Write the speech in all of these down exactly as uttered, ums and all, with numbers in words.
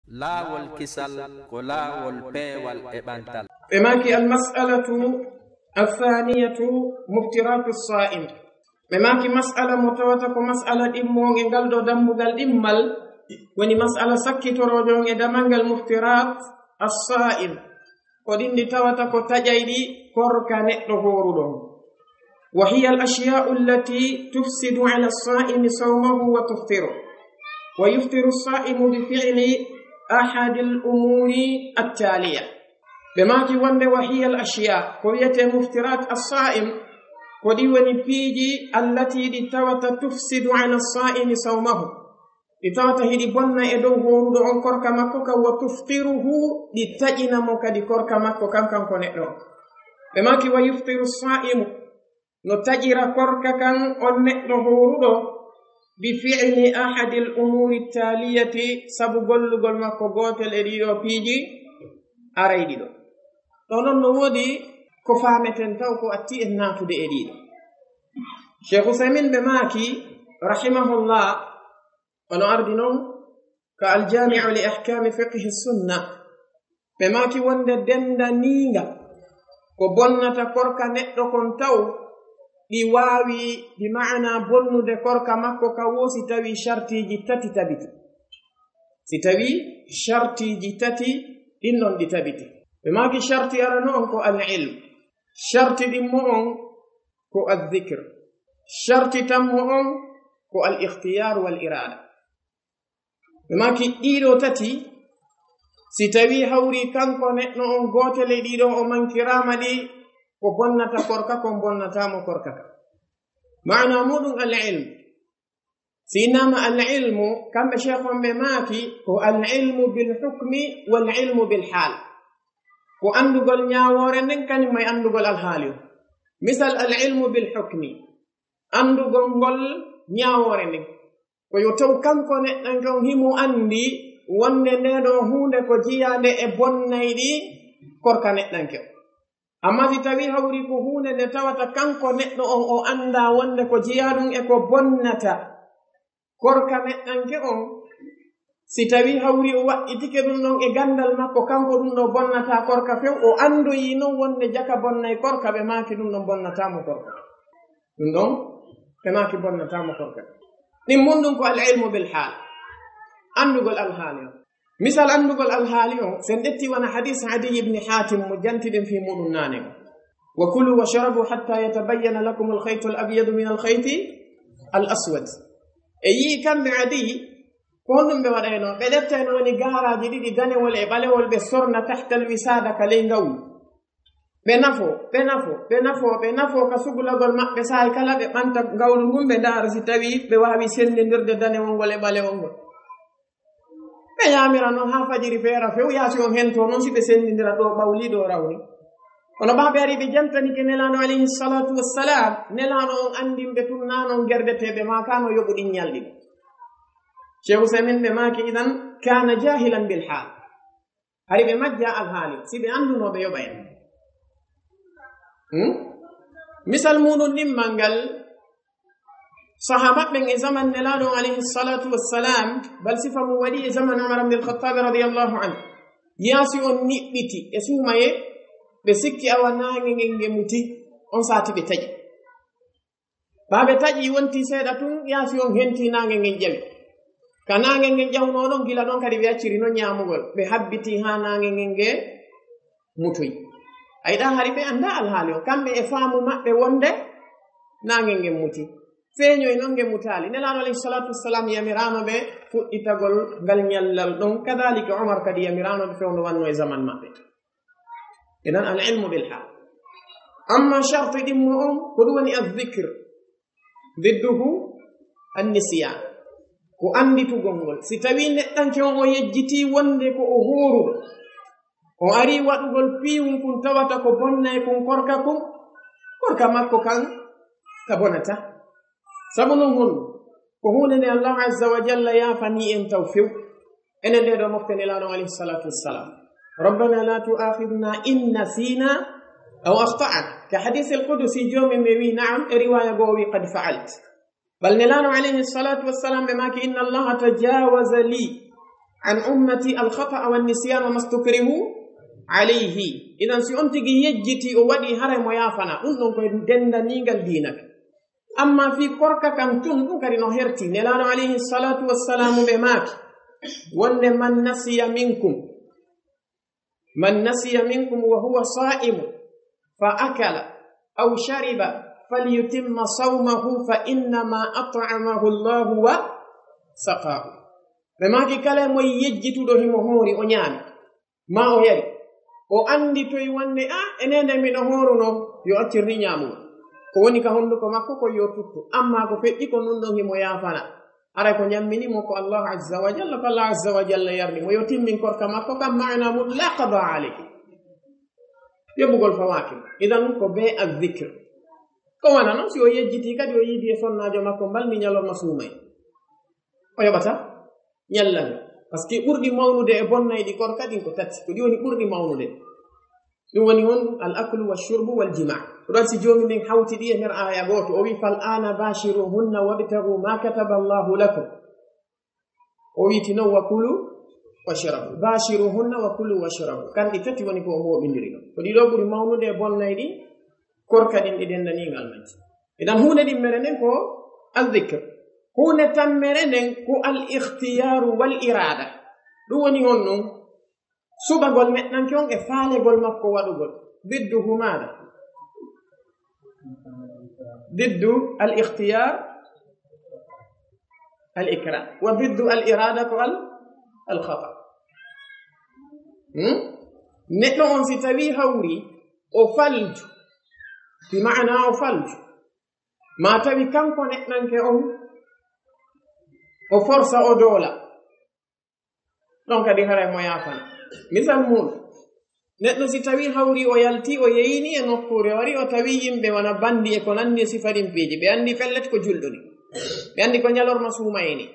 Laawol kisal ko laawol peewal e ɓantal. Ɓe maaki, al mas'alatu athaniyatu muftiratu sa'im. Ɓe maaki, mas'ala mo tawata ko mas'ala ɗimmo on e ngal ɗo dammugal ɗimmal, woni mas'ala sakkitoroojo on e damal ngal, muftirat as-sa'im, ko ɗin ɗi tawata ko taƴayɗi korka neɗɗo hooruɗo on. Wa hiya al ashya'u allati tufsidu ala as-sa'imi sawmahu wa tuftiru. Wa yuftiru as-sa'imu bi fi'li ahadi al umuri at-taliya. Ɓe maaki wonde wa hiya al ashiya, ko wiyetee muftirat as-sa'im, ko ɗi woni piiji allati ɗi tawata tufsidu ala as-sa'imi sawmahu. Ɗi tawata hiɗi bonna e dow hooruɗo on korka makko kan, wa tuftiruhu, ɗi taƴina mo kadi korka makko kan, kanko neɗɗo on. Ɓe maaki, wa yuftiru saimu, no taƴira korka kan on neɗɗo hooruɗo, bi fi'li ahadil umuri taliyati, sabu gollugol makko gootel e ɗiɗo piiji arayɗi ɗo. Ɗo non no woodi ko faameten taw ko atti en naatude e ɗiɗo. Cheikh Usaymin ɓe maaki, rahimahullah, Wano ardi non ka Aljami'u li Ahkami Fiqhi Sunna, ɓe maaki wonde dendaniinga ko bonnata korka neɗɗo kon taw ɗi waawi, bi maana bonnude korka makko ka woo si tawi shartiiji tati tabiti. Si tawi shartiiji tati ɗin non ɗi tabiti. Ɓe maaki sharti arano on ko al ilm. Sharti ɗimmo on ko al dhikr. Sharti tammo on ko al ikhtiyar wal irada. Ɓe maaki ɗiɗo tati, si tawi hawri kanko neɗɗo on gootel e ɗiɗo o mankiraama ɗi, ko bonnata korka kon bonnata mo korka ka. Maana muɗum al ilm. Si innama al ilmu, kamɓe sheikh on ɓe maaki, ko al ilmu bil hukmi wal ilmu bil hal. Ko anndugol ñaawoore nden, kañum e anndugol alhaali o. Misal, al ilmu bil hukmi, anndugol ngol ñaawoore nden. Ko yo taw kanko neɗɗanke on himo anndi wonde nde ɗo huunde ko jiyaande e bonnayɗi korka neɗɗanke on. Amma si tawi hawri ko huunde nde tawata kanko neɗɗo on o anndaa wonde ko jiyaa ɗum e ko bonnata korka neɗɗanke on, si tawi hawri o waɗɗitike ɗum ɗon e ganndal makko, kanko ɗum ɗo bonnata korka few, o anndoyi non wonde jaka bonnay korka, ɓe maaki ɗum ɗon bonnata mo korka. Ɗum ɗon ɓe maaki bonnata mo korka. Ɗin mun ɗum ko al ilmu bil hal, anndugol alhaali on. Misal anndugol alhaali on, sen ƴetti wona hadis Adiy ibni Hatim mo jantiɗen fii muɗum naane on. Wa kulu wa shrabu hatta yatabayyana lakum al khaytu al abyadu min al khayti al aswad. E yii kamɓe Adiy, ko honɗum ɓe waɗayno? Ɓe ƴettayno woni gaaraaji ɗiɗi, danewol e ɓalewol, ɓe sorna tahtal wisada ka ley ngawlu. Ɓe nafo, ɓe nafo, ɓe nafo, ɓe nafo ka sugulagol maɓɓe, saa'i kala ɓe ɓanta ngawlu ngun, ɓe ndaara si tawi ɓe waawi senndindirde danewol ngol e ɓalewol ngol. Ɓe yaamira non haa fajiri feera few, yaasi on hento non si ɓe senndindira ɗo ɓawli, ɗo rawni. Kono ɓaaɓe ari ɓe jantanike Nelaaɗo alayhi salatu wassalam, Nelaaɗo on anndin ɓe tun naa non gerdeteeɓe maaka no yoɓu ɗin ñalɗi. Cheikh Usaymin ɓe maaki, idan kana jahilan bil hal. Hari ɓe majja alhaali, si ɓe annduno ɓe yoɓa en. Hmm? Misal muɗum ɗimmal ngal, sahaaba ɓen e zaman Nelaaɗo on alayhi salatu wassalam, bal sifa mum waɗi e zaman Umar ibn al-Khattab radiyallahu anhu. Yaasi on niɓɓiti e suumaye, ɓe sikki awa naange ngen nge muti, on saati ɓe taƴi. Ɓaaɓe taƴi wonti seeɗa tun, yaasi on henti naange ngen ƴawi. Ka naange ngen ƴawnoo ɗon, gila ɗon kadi ɓe acciri non ñaamugol. Ɓe habbiti haa naange ngen nge mutoyi. A yiɗaa hari ɓe anndaa alhaali on. Kamɓe e faamu maɓɓe wonde naange ngen muti. Feeñoyi non nge mutaali. Nelaaɗo alayhi salatu wassalam yamiraama ɓe fuɗɗitagol ngal ñallal ɗon. Kadalika Umar kadi yamiraama ɓe fewndo wannoo e zaman maɓɓe. Idan al ilmu bil hal. Amma sharti ɗimmo on, ko ɗum woni al dhikr. Didduhu an nisyan. Ko annditugol ngol. Si tawi neɗɗanke on o yejjiti wonde ko o hooruɗo, o ari waɗugol piiwun kun tawata ko bonnay kun korka kun, korka makko kan ka bonata. Sabu non honɗum? Ko huunde nde Allah azza wa jalla yaafani en taw few. Enen ɗee ɗoo mofte Nelaaɗo alayhi salatu wassalam. Rabbana la tu'akhidna in nasina aw akhta'na. Ka hadith al-qudusi, Joomi men wi, na'am, e riwaya goo o wi, qad fa'alt. Bal Nelaaɗo alayhi salatu wassalam ɓe maaki, inna Allah tajawaza li عن أمتي الخطأ والنسيان وما استكرهوا عليه. Idan si on tigi yejjiti o waɗi haray mo yaafana. Ɗum ɗon koye dendaniigal diina ka. Amma fii korka kan tun ɗum kadi no herti. Nelaaɗo alayhi salatu wassalamu ɓe maaki. Wonde من نسي منكم من نسي منكم وهو صائم فأكل أو شرب فليتم صومه فإنما أطعمه الله وسقاه. Ɓe maaki kala mo yejjituɗo himo hoori o ñaami, ma o yari, o anndi toy wonde, a, enende miɗo hooruno, yo accirni ñaamugol. Ko woni ka honduko makko ko yo tuttu. Amma ko feƴƴi ko nun ɗon himo yaafana. Haray ko ñammini mo ko Allah azza wa jalla, ko Allah azza wa jalla yarni mo. Yo timmin korka makko kam, maana mum la qada alayhi. Yoɓugol fawaaki mo. Idan ko be azzikr. Ko wana non si o yejjiti kadi o yiidi e sonnaajo makko mbalmi ñalorma suumay. O yoɓata ñallal. Parce que ɓurɗi mawnude e bonnayɗi korka ɗin ko tati. Ko ɗi woni ɓurɗi mawnude. Ɗum woni on al aklu wa shurbu wal jima. Ko ɗon si joomi nden hawti ɗi e nder aaya gooto, o wi, "Fal ana bashiruhunna wabtagu ma kataba Allahu lakum." O wiiti non, "Wa kulu wa shrabu." Bashiruhunna wa kulu wa shrabu. Kan ɗi tati woni ko o mooɓindiri ɗon. Ko ɗi ɗo ɓuri mawnude e bonnayɗi korka ɗin ɗi dendaniigal majji. Idan huunde ɗimmere nden ko al dhikr. Huunde tammere nden ko al ikhtiyaru wal irada. Ɗum woni honɗum? Suɓagol neɗɗanke on e faalegol makko waɗugol. Didduhu maada? Diddu al ikhtiyar al ikrah. Wa diddu al irada ko al, al khata. Hmm? Neɗɗo on si tawi hawri o falju, bi maana o falju, ma tawi kanko neɗɗanke on o forsa o doola. Ɗon kadi haray mo yaafana. Misal muɗum, neɗɗo si tawi hawri o yalti, o yeyini e nokkuure, o ari o tawi yimɓe wona bandi e ko nanndi e sifa ɗin piiji, ɓe anndi pellet ko julɗo ni, ɓe anndi ko ñalorma suumayee ni,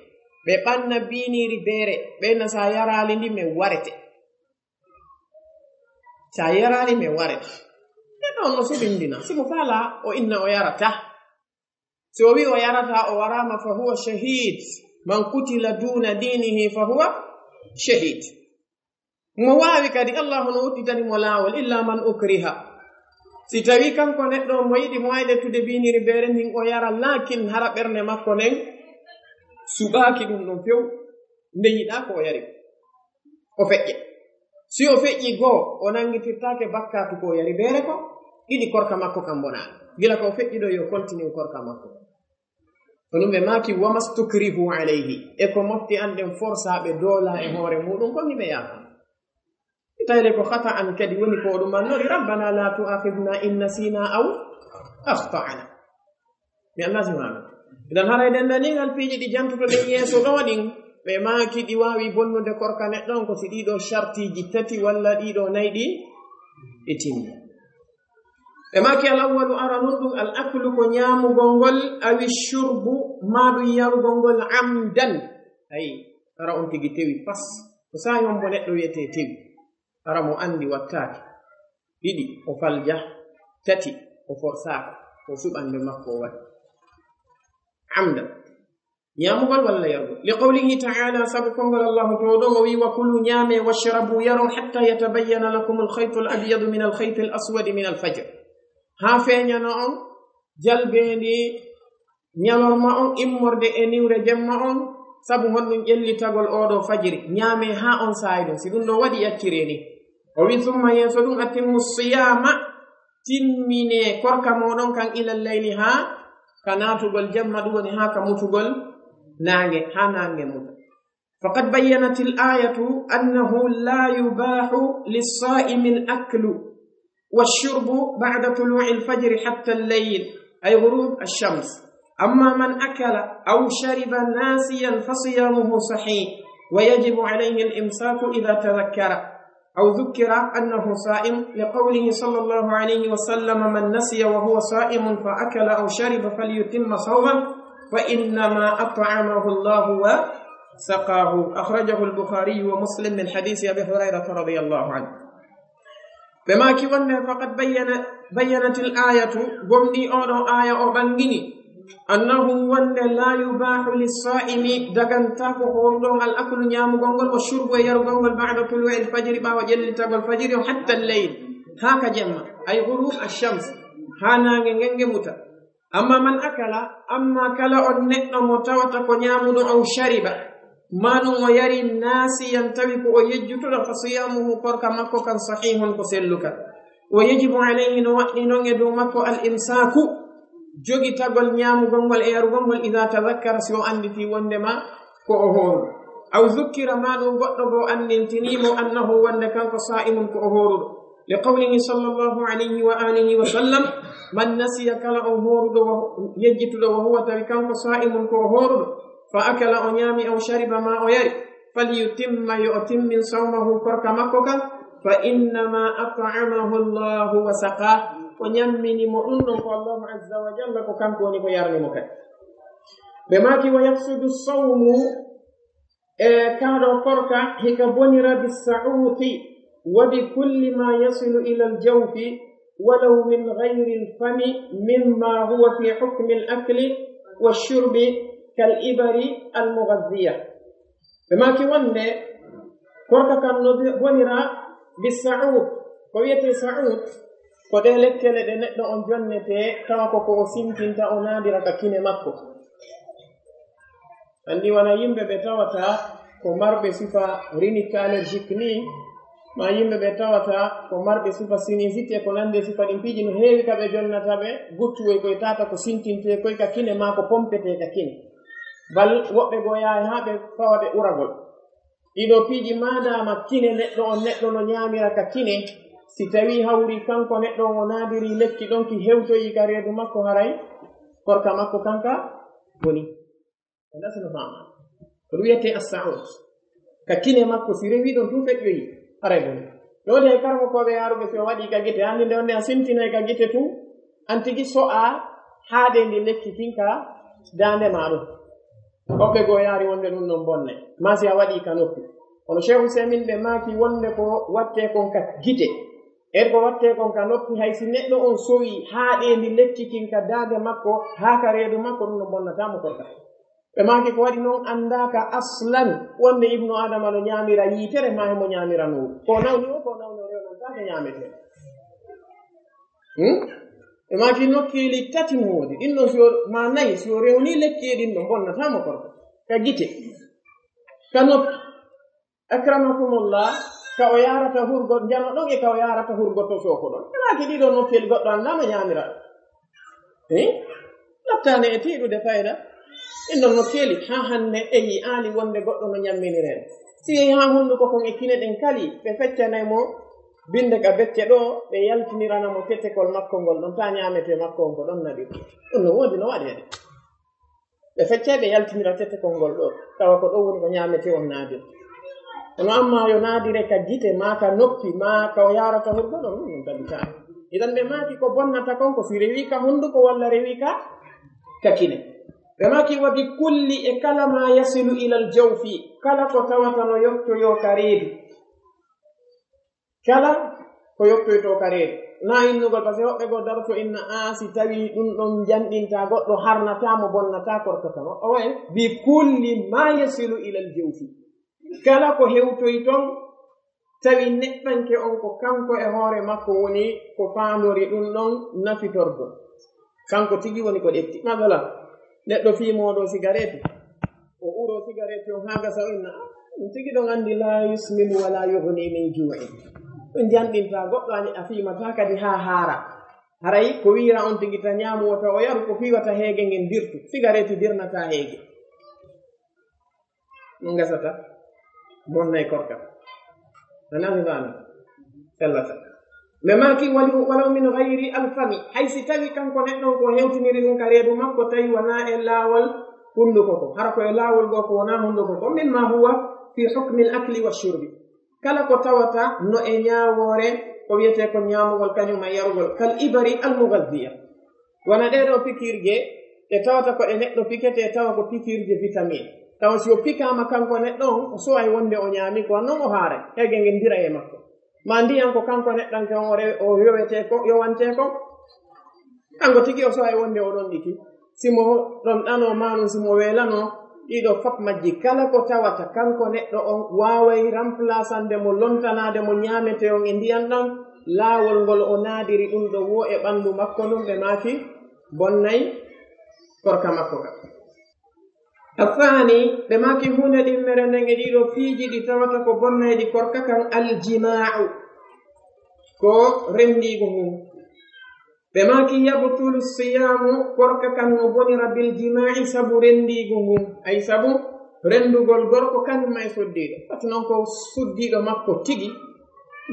ɓe ɓanna biiniiri beere, ɓe na sa yaraali ndi men warete. Sa yaraali men warete. Neɗɗo on no suɓindina, si mo faala o inna o yarata. Si o wi o yarata, o waraama, fa huwa shahid. Man kutila duna dinihi fa huwa shahid. Mo waawi kadi, Allahu no udditani mo laawol, illa man ukriha. Si tawi kanko neɗɗo mo yiɗi mo ayde tude biiniri beere ndin o yara, laakin hara ɓernde makko nden suɓaaki ɗum ɗon few, nde yiɗaa ko o yari. O feƴƴe. Si o feƴƴi goo, o nanngitirtaake bakkaatu ko o yari beere ko, ɗiɗi korka makko kan bonaa. Gila ko o feƴƴi ɗo yo continue korka makko. Ko ɗum ɓe maaki, "Wa mastukrihu alayhi." E ko mofti an ɗen forsa ɓe doola e hoore muɗum, ko mi ɓe yaafa. Tayle ko khata an kadi woni ko ɗum annori, "Rabbana la tu'akhidna in nasina aw akhta'na." Mi anndaa si maano. Idan haray denndaningal piiji ɗi jantuɗo ɗen yeeso ɗo ɗin, ɓe maaki ɗi waawi bonnude korka neɗɗo on ko si ɗiɗo shartiiji tati walla ɗiɗo nayi ɗi ɗi timmi. Ɓe maaki al awwalu aranun ɗum al aklu ko ñaamugol ngol, awi shurbu maa ɗum yarugol ngol amdan. Ay, ara on tigi tewi fas. Ko saa'i on bo neɗɗo wiyetee tewi. Ara mo anndi wattaake. Ɗiɗi, o falja. Tati, o forsaaka. O suɓande makko o waɗi. Amdan. Ñaamugol walla yarugol. Li qawlihi ta'ala, sabu konngol Allahu to ɗon o wi, "Wa kulu ñaame, washrabu yaron, hatta yatabayyana lakum al-khaytu al-abyadu min al-khayti al-aswadi min al-fajr." Haa feeñano on jalbeendi ñalorma on immorde e niwre jemma on, sabu honɗum ƴellitagol oɗo fajiri. Ñaame haa on saa'i ɗum. Si ɗum ɗo waɗi accire ni. O wi, "Summa yeeso ɗum atimmu siyama." Timmine korka moɗon kan ilal layli haa ka naatugol jemma, ɗum woni haa ka mutugol naange, haa naange muta. Faqad bayyanatil ayatu annahu la yubahu lis-sa'imi al-aklu wash-shurbu ba'da tulu'il fajri hatta al-layl, ay ghurub ash-shams. Amma man akala aw shariba nasiyan fa siyamuhu sahih wa yajibu alayhi al-imsaku idha tadhakkara. أو ذكر أنه صائم لقوله صلى الله عليه وسلم: "من نسي وهو صائم فأكل أو شرب فليتم صومه فإنما أطعمه الله وسقاه." أخرجه البخاري ومسلم من حديث أبي هريرة رضي الله عنه. Ɓe maaki wonde, faqad bayyana, bayyanatil ayatu, gomɗii oɗo aya o ɓangini, Annahu wonde la yubahu lissa'imi daganta ko hooruɗo on al aklu ñaamugol ngol wa shurbu e yarugol ngol ba'da tulu'i al fajri ɓaawo ƴellitagol fajiri o hatta al layl haa ka jemma ay ghurub ash shams haa naange ngen nge muta. Amma man akala, amma kala on neɗɗo mo tawata ko ñaamuɗo aw shariba, maa ɗum o yari nasiyan tawi ko o yejjutuɗo, fa siyamuhu korka makko kan sahihun ko selluka. Wa yajibu alayhi no waɗɗi non e dow makko al imsaku, jogitagol ñaamugol ngol e yarugol ngol ida tadakkara si o annditi wondema ko o hooruɗo. Aw zukkira maa ɗum goɗɗo goo anndintini mo annahu wonde kanko sa'imun ko o hooruɗo. Li qawlihi sallallahu alayhi wa alihi wa sallam, man nasiya kala on hooruɗo wo yejjituɗo wo huwa tawi kanko sa'imun ko o hooruɗo, fa akala o ñaami aw shariba maa o yari, falyutimma yo o timmin sawmahu korka makko kan, fa innama at'amahu Allahu wa saqah, ko ñammini mo ɗum ɗon ko Allahu azza wa jalla ko kanko woni ko yarni mo kadi. Ɓe maaki wa yafsudu sawmu e kaaɗo korka hika bonira bissa'uti wa bi kulli ma yasilu ila al jawfi walaw min ghayri al fami mimma huwa fi hukmi al akli wa shurbi kal ibari al mughazziya. Ɓe maaki wonde korka kan no bonira bissa'ut. Ko wiyete sa'ut ko ɗe lekkele ɗe neɗɗo on jonnete tawa ko ko o sintinta o naadira ka kine makko. Anndi wona yimɓe ɓe tawata ko marɓe sifa rhinique allergique ni, ma yimɓe ɓe tawata ko marɓe sifa sinusite ko nande sifa ɗin piiji no heewi ka ɓe jonnata ɓe guttuwoy koye tata ko sintinte koye ka kine ma ko pompete ka kine. Bal woɓɓe goo yahay haa ɓe fawa ɓe uragol. Ɗiɗo piiji maadama kine neɗɗo on neɗɗo no ñaamira ka kine, si tawi hawri kanko neɗɗo on o naadiri lekki ɗon ki hewtoyi ka reedu makko haray korka makko kanka boni. Enda sino fama. Ko ɗum wiyete as-sa'ud. Ka kine makko si rewi ɗon tun feƴƴoyi. Haray ɗum. Ɗo de karamokooɓe yaaruɓe si o waɗi ka gite. Anndi nde wonde a sintinay ka gite tun. An tigi so'a haade ndi lekki kin ka daande ma ɗum. Woɓɓe goo yaari wonde ɗum ɗon bonne. Ma si a waɗi ka noppi. Kono Cheikh Ousaimin ɓe maaki wonde ko watte kon ka gite. En ko watte kon ka noppi hay si neɗɗo on sowi haade ndi lekki kin ka daande makko haa ka reedu makko ɗum ɗon bonnata mo korka. Ɓe maaki ko waɗi non anndaaka aslan wonde Ibnu Adama no ñaamira yiitere maa himo ñaamira nowru. Ko nawni o, ko nawni o rewnantaake ñaametee. Hmm? Ɓe maaki nokkeeli tati no woodi. Ɗin ɗon si o, maa nayi, si o rewni lekki e ɗin ɗon, bonnataa mo korka. Ka gite. Ka noppi. Akramakumullah, ka o yaarata hurgo, njano ɗon e ka o yaarata hurgo to sooko ɗon. Ɓe maaki ɗiɗo nokkeeli goɗɗo anndaa no ñaamira. Eh? Lattaane e tiiɗude fayda. Ɗin ɗon nokkeeli, haa hannde e yi'aali wonde goɗɗo no ñamminiree. Si yehi haa hunnduko kon e kine ɗen kali, ɓe feccanay mo binnde ka becce ɗoo, ɓe yaltinirana mo tetekol makko ngol ɗon, taa ñaametee makko on ko ɗon naɓi. Ɗum no woodi no waɗeede. Ɓe feccay ɓe yaltinira tetekol ngol ɗoo, tawa ko ɗon woni ko ñaametee on naabir. Kono amma yo naadire ka gite, maa ka noppi, maa ka o yaarata hurgo ɗon, ɗum ɗum tabitaani. Idan ɓe maaki ko bonnata kon ko si rewi ka hunnduko walla rewi ka, ka kine. Ɓe maaki wa bi kulli e kala ma yasilu ilal jawfi, kala ko tawata no yottoyoo ka reedu. Kala ko yottoytoo ka reedu. Na innugol, parce que woɓɓe goo daroto inna, "Aa, si tawii ɗum ɗon janɗinta goɗɗo, harnataa mo, bonnataa korka kan." O waye, "Bi kulli ma yasilu ilal jawfi." Kala ko hewtoyi ton, tawi neɗɗanke on ko kanko e hoore makko woni ko faandori ɗum ɗon nafitorgol. Kanko tigi woni ko ɗetti. Masalan, neɗɗo fiimooɗo sigareeti, o uroo sigareeti on haa gasa, o inna, "Ah, ɗum tigi ɗon anndi la yusminu wa la yughni min juu'in." Ɗum janɗinta goɗɗo, ani a fiimataa kadi haa haara. Haray ko wiira on tigi ta ñaamu wota o yaru ko fii wata heege ngen dirtu. Sigareeti dirnataa heege. Ɗum gasata, bonnay korka. A nani maana? Sellata. Ɓe maaki wali-, walaw min ghayri alfami. Hay si tawi kanko neɗɗo on ko hewtiniri ɗum ka reedu makko, tawi wonaa e laawol hunnduko ko. Hara ko e laawol goo ko wonaa hunnduko ko. Mimma huwa fi hukmi al akli wa shurbi. Kala ko tawata no e ñaawoore, ko wiyetee ko ñaamugol kañum e yarugol. Kal ibari al mughazziya. Wona ɗee ɗoo pikirje, ɗe tawata ko ɗe neɗɗo piketee, tawa ko pikirje vitamine. Tawa si o pikaama kanko neɗɗo on, o suway wonde o ñaami ko, non o haaray, heege ngen dira e makko. Ma ndiyan ko kanko neɗɗanke on o rewe-, o yowetee ko, yowantee ko, kanko tigi o suway wonde o ɗon ɗiki. Si mo ɗon ɗano maa ɗum si mo weelano, ɗiɗo fop majji kala ko tawata kanko neɗɗo on waaway remplaçande mo, lontanaade mo ñaamete on e ndiyan ɗan, laawol ngol o naadiri ɗum ɗo woo e ɓanndu makko ndun, ɓe maaki bonnay korka makko ka. Athani, ɓe maaki huunde ɗimmere nden e ɗiɗo piiji ɗi tawata ko bonnayɗi korka kan, aljimaa'u, ko renndiigu ngun. Ɓe maaki yabtulu siyaamu, korka kan no bonira bil jimaa'i sabu renndiigu ngun, ay sabu renndugol gorko kañum ma e suddiiɗo. Fati non ko suddiiɗo makko tigi,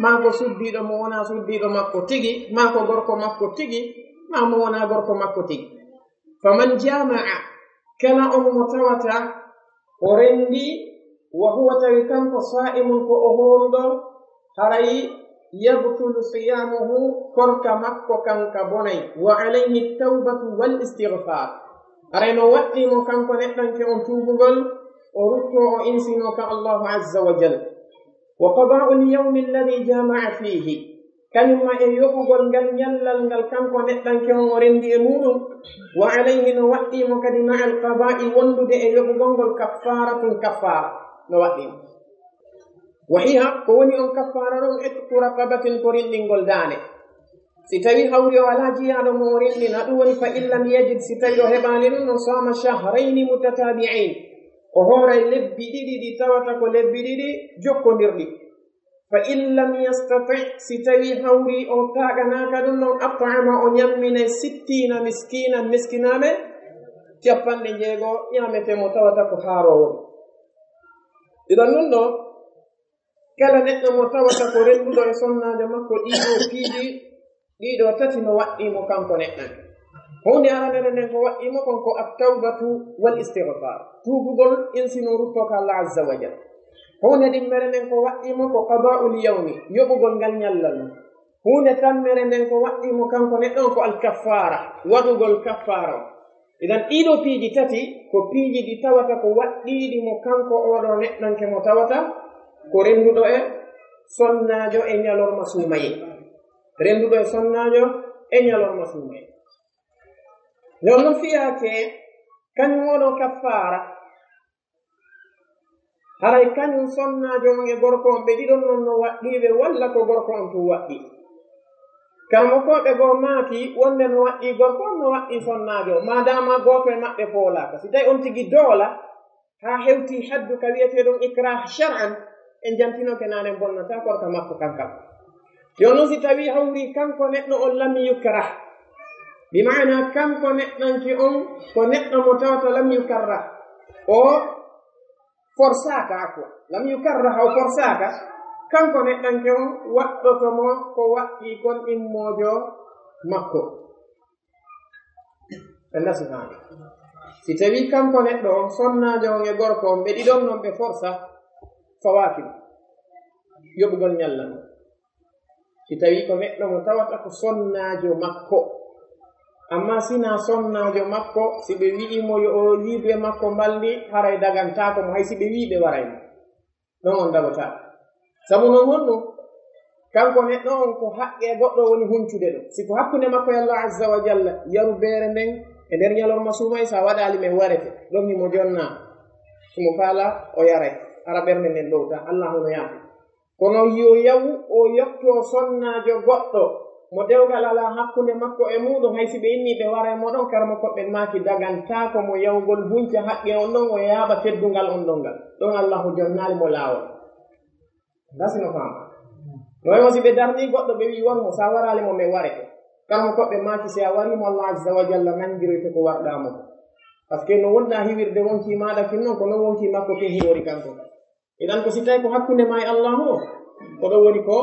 maa ko suddiiɗo mo wonaa suddiiɗo makko tigi, maa ko gorko makko tigi, maa mo wonaa gorko makko tigi. Faman jamaa, kala on mo tawata o renndi, wa huwa, tawi kanko saa'imun ko o hooruɗo, haray yabtulu siyaamuhu, korka makko kan ka bonay, wa alayhi tawbatu wal istighfar. Haray no waɗɗii mo kanko neɗɗanke on tuubugol, o ruttoo o insinoo ka Allahu azza wa jal. Wa qadaa'ul yawmi alladhi jamaa fiihi, kañum ma e yoɓugol ngal ñallal ngal kanko neɗɗanke on o renndi e muuɗum. Wa alayhi, no waɗɗii mo kadi ma'al qadaa'i, wondude e yoɓugol ngol, kaffaaratun, kaffaara no waɗɗii mo. Wa hiya, ko woni on kaffaara ɗon, itqu raqabatin, ko rinɗingol daande. Si tawi hawri o alaa jiyaaɗo mo o rinɗina, ɗum woni fa in lam yajid, si tawi o heɓaali ɗum, no saama shahrayni mutataabi'ayn, o hooray lebbi ɗiɗi ɗi tawata ko lebbi ɗiɗi jokkondirɗi. Fa in lam yastati, si tawi hawri o taaɗanaaka ɗum ɗon, at'ama, o ñamminay sittiina miskiinan, miskinaaɓe capanɗe jeego ñaametee mo tawata ko haaroowo. Iɗon ɗum ɗo, kala neɗɗo mo tawata ko rennduɗo e sonnaajo makko, ɗiɗo piiji, ɗiɗo tati no waɗɗii mo kanko neɗɗan. Huunde aranere nden ko waɗɗii mo kon ko at-tawbatu wal istighfar, tuubugol, insinoo, ruttoo ka Allah azza wa jal. Huunde ɗimmere nden ko waɗɗii mo ko qadaa'ul yawmi, yoɓugol ngal ñallal mum. Huunde tammere nden ko waɗɗii mo kanko neɗɗo on ko al-kaffaara, waɗugol kaffaara on. Idan ɗiɗo piiji tati ko piiji ɗi tawata ko waɗɗiiɗi mo kanko oɗo neɗɗanke mo tawata ko rennduɗo e sonnaajo e ñalorma suumayee. Rennduɗo e sonnaajo e ñalorma suumayee. Nden no fiyaake kañum oɗo kaffaara. Haray kañum sonnaajo on e gorko on ɓe ɗiɗon non no waɗɗii ɓe, walla ko gorko on tun waɗɗii? Karamokooɓe goo maaki wonde no waɗɗii gorko on, no waɗɗii sonnaajo on, maadaama gooto e maɓɓe foolaaka. Si tawi on tigi doola haa hewtii haddu ka wi'etee ɗon ikrah shar'an, en jantinoke naane bonnataa korka makko kankan. Yo non si tawi hawri kanko neɗɗo on lam yukrah, bi maana kanko neɗɗanke on ko neɗɗo mo tawata lam yukarrah, o forsaaka, afwa, lam yukarrah, o forsaaka, kanko neɗɗanke on waɗɗoto mo ko waɗɗii kon ɗimmoojo makko. Ɓe ndasi faami. Si tawi kanko neɗɗo on, sonnaajo on e gorko on, ɓe ɗiɗon non ɓe forsa, fawaaki mo yoɓugol ñallal ngal. Si tawi ko neɗɗo mo tawata ko sonnaajo makko, amma si naa sonnaajo makko, si ɓe wi'i mo yo o liidu e makko mbalndi, haray dagantaako mo, hay si ɓe wi'i ɓe waray mo. Ɗon on dagotaako. Sabu non honɗum? Kanko neɗɗo on ko haqqe goɗɗo woni huncude ɗum. Si ko hakkunde makko e Allah azza wa jalla, yaru beere nden e nder ñalorma suumay, sa waɗaali men warete. Ɗon himo jonna. Himo faala o yaray. Hara ɓernde nden ɗowta. Allah hono yaafi. Kono yo yawu o yotto sonnaajo goɗɗo mo dewgal alaa hakkunde makko e muuɗum, hay si ɓe inni ɓe waray mo ɗon, karamokooɓe ɓen maaki dagantaako mo yawgol hunca haqqe on ɗon, o yaaɓa teddungal on ɗon ngal. Ɗon Allahu jonnaali mo laawol. Ndasi no faama. No wayi mo si ɓe darni goɗɗo, ɓe wi'i waru mo, sa waraali mo, men warete. Karamokooɓe maaki si a warii mo, Allah azza wa jalla nangiroyte ko warɗaa mo. Parce que no wonɗaa hiwirde wonkii maaɗa kin non, ko non wonkii makko kin hiwori kanko. Idan ko si tawi ko hakkunde ma e Allahu o, ko ɗon woni ko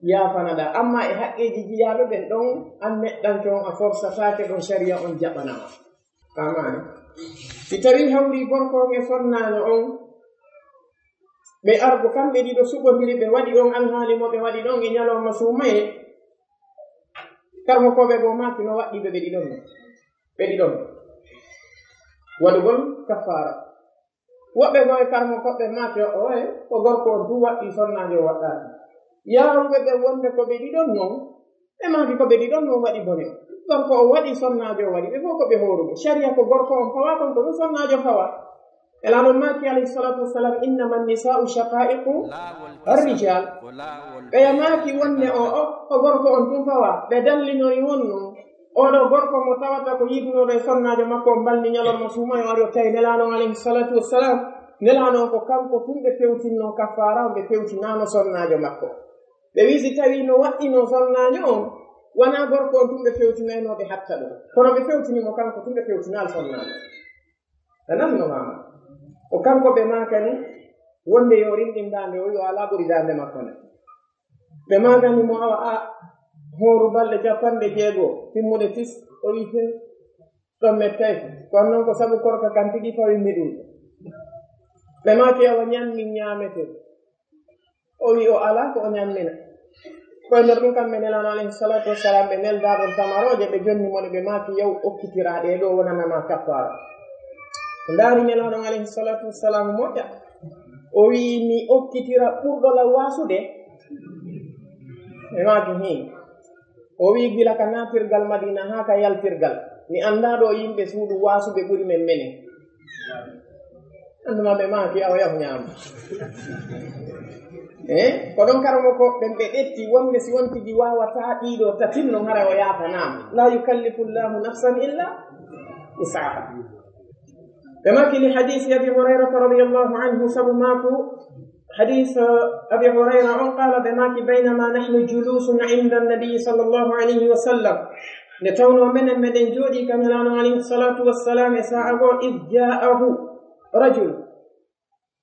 yaafanaɗaa. Amma e haqqeeji jiyaaɓe ɓen ɗon, an neɗɗanke on a forsataake ɗon, sariya on jaɓanaama. Faamaani? Si tawi hawri gorko on e sonnaajo on, ɓe argo kamɓe ɗiɗo suɓondiri, ɓe waɗi on alhaali mo ɓe waɗi ɗon e ñalawma suumaye, karamokooɓe goo maaki no waɗɗii ɓe, ɓe ɗiɗon, ɓe ɗiɗon waɗugol kafaara. Woɓɓe goo e karamokooɓe maaki, o, oye, ko gorko on tun waɗɗii, sonnaajo o waɗɗaaki. Yaaruɓe ɓe wonde ko ɓe ɗiɗon non, Ɓe maaki ko ɓe ɗiɗon non waɗi bone. Gorko o waɗi, sonnaajo o waɗi. Ɓe fof ko ɓe hooruɓe. Sharia ko gorko on fawa, kanko ɗum sonnaajo fawa. Nelaaɗo maaki, alayhi salatu wassalam, "Innama nisa'u shaqa'iqu arrijal." Ɓe maaki wonde o, o, ko gorko on tun fawa. Ɓe dallinori honno? Oɗo gorko mo tawata ko yiɗunooɗo e sonnaajo makko, o mbalmi ñalorma suuma, o ari o tawi Nelaaɗo on, alayhi salatu wassalam. Nelaaɗo on ko kanko tun ɓe fewtinno kaffaara on, ɓe fewtinaano sonnaajo makko. Ɓe wi'i si tawi no waɗɗino sonnaajo on, wonaa gorko on tun ɓe fewtinayno ɓe hatta ɗum. Kono ɓe fewtini mo kanko tun, ɓe fewtinaali sonnaajo. A nani no maama? O kanko ɓe maakani wonde yo rinɗin daande o, yo alaa ɓuri daande makko nde. Ɓe maakani mo, "Awa a hooru balɗe capanɗe jeego timmuɗe tis?" O wi'i, "Hin, ɗon mettay. Kono non ko sabu korka kan tigi fawimmi ɗum." Ɓe maaki, "Awa ñammin ñaamete." O wi'i o alaa ko o ñammina. Ko e nder ɗum kamɓe Nelaaɗo alayhi salatu wassalam ɓe nelda ɗon tamarooje, ɓe jonni mo ɗe, ɓe maaki, "Yaw okkitira ɗe ɗo, wonana ma kaffaara." Ndaari Nelaaɗo alayhi salatu wassalam moƴƴa. O wi'i, "Mi okkitira ɓurɗo lan waasude?" Ɓe maaki, "Hin." O wi'i, "Gila ka naatirgal Madina haa ka yaltirgal, mi anndaa ɗo yimɓe suudu waasuɓe ɓuri men menen." Anndu ma ɓe maaki, "Awa yahu ñaama." Eh, ko ɗon karamoko ɓen ɓe ƴetti wonde si wontigi waawataa ɗiɗo tatin non, haray o yaafanaama. La yukallifu Allahu nafsan illa wus'aha. Ɓe maaki li hadisi Abi Hurayrata radiyallahu anhu, sabu maaku hadis, eh, Abi Hurayra on, qala, ɓe maaki, "Baynama nahnu julusun inda Nabi sallallahu alayhi wa sallam." Nde tawno menen meɗen jooɗi ka Nelaaɗo alayhi salatu wassalam e sa'a goo, "Id ja'ahu rajul."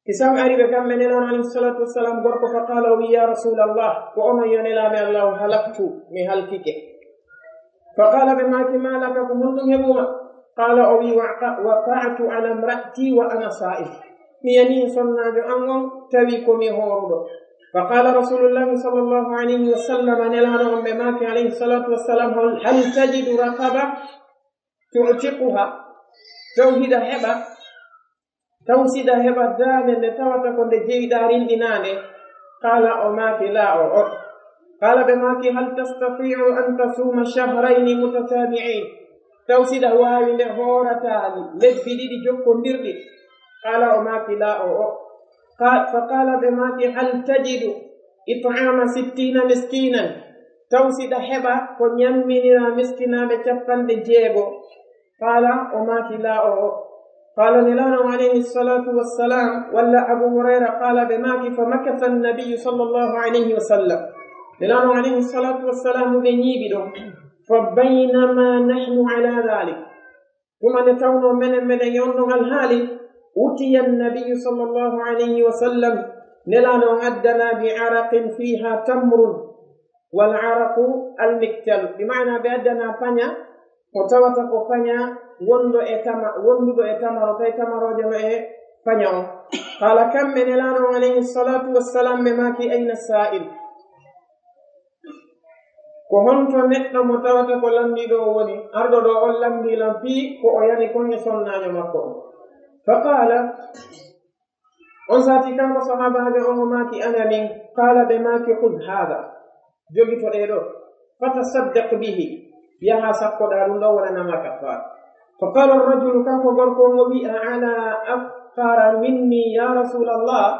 Kisan ari ɓe kamɓe Nelaaɗo alayhi salatu wassalam gorko, fa qala, o wi, "Ya Rasulallah, ko onon yo Nelaaɓe Allah, halaktu, mi halkike." Fa qala, ɓe maaki, "Ma laka, ko honɗum heɓuma?" Qala, o wi, "Waqa-, waqa'tu ala imra'ati wa ana sa'im." Mi yani e sonnaajo an on, tawi ko mi hooruɗo. Fa qala Rasulullahi sallallahu alayhi wa sallam, Nelaaɗo on ɓe maaki alayhi salatu wassalam, "Hal, hal tajidu raqaba tu'tiquha?" Taw hiɗa heɓa, taw siɗa heɓa daande nde tawata ko nde jeyɗaa rinɗinaande? Qala, o maaki, "La, o, o." Qala, ɓe maaki, "Hal tastati'u an tasuma shahrayni mutatabi'ayn?" Taw siɗa waawi nde hoorataali lebbi ɗiɗi jokkondirɗi? Qala, o maaki, "La, o, o." Qa-, fa qala, ɓe maaki, "Hal tajidu it'ama sittina miskinan?" Taw siɗa heɓa ko ñamminira miskinaaɓe capanɗe jeego? Qala, o maaki, "La, o, o." Qala, Nelaaɗo alayhi salatu wassalam, walla Abu Hurayra qala, ɓe maaki, "Fa makatha an-nabiyyu sallallahu alayhi wa sallam." Nelaaɗo alayhi salatu wassalam ɓe ñiiɓi ɗon. Fa baynama nahnu ala dhalik. Tuma nde tawno menen meɗen e on ɗon alhaali, utiya an-nabiyyu sallallahu alayhi wa sallam, Nelaaɗo on addana bi araqin fiha tamrun, wal araqu al-miktal, bi maana ɓe addana paña, mo tawata ko paña wonɗo e tama-, wonduɗo e tamaro, tawi tamarooje no e paña on. Qala, kamɓe Nelaaɗo on alayhi salatu wassalam ɓe maaki, "Ayna sa'il?" Ko honto neɗɗo mo tawata ko lamndiiɗo o woni? Arɗo ɗo on lamndii lan fii ko o yani kon e sonnaajo makko on. Fa qala, on sati kanko sahaabaajo on o maaki, "Ana min." Qala, ɓe maaki, "Khudh hadha." Jogito ɗee ɗo. "Fatasaddaq bihi." Yaha sakkoɗaa ɗum ɗo wonanama kaffaara. Fa qala ar-rajulu, kanko gorko on o wi'i, "Ala afqara minni ya Rasulallah?"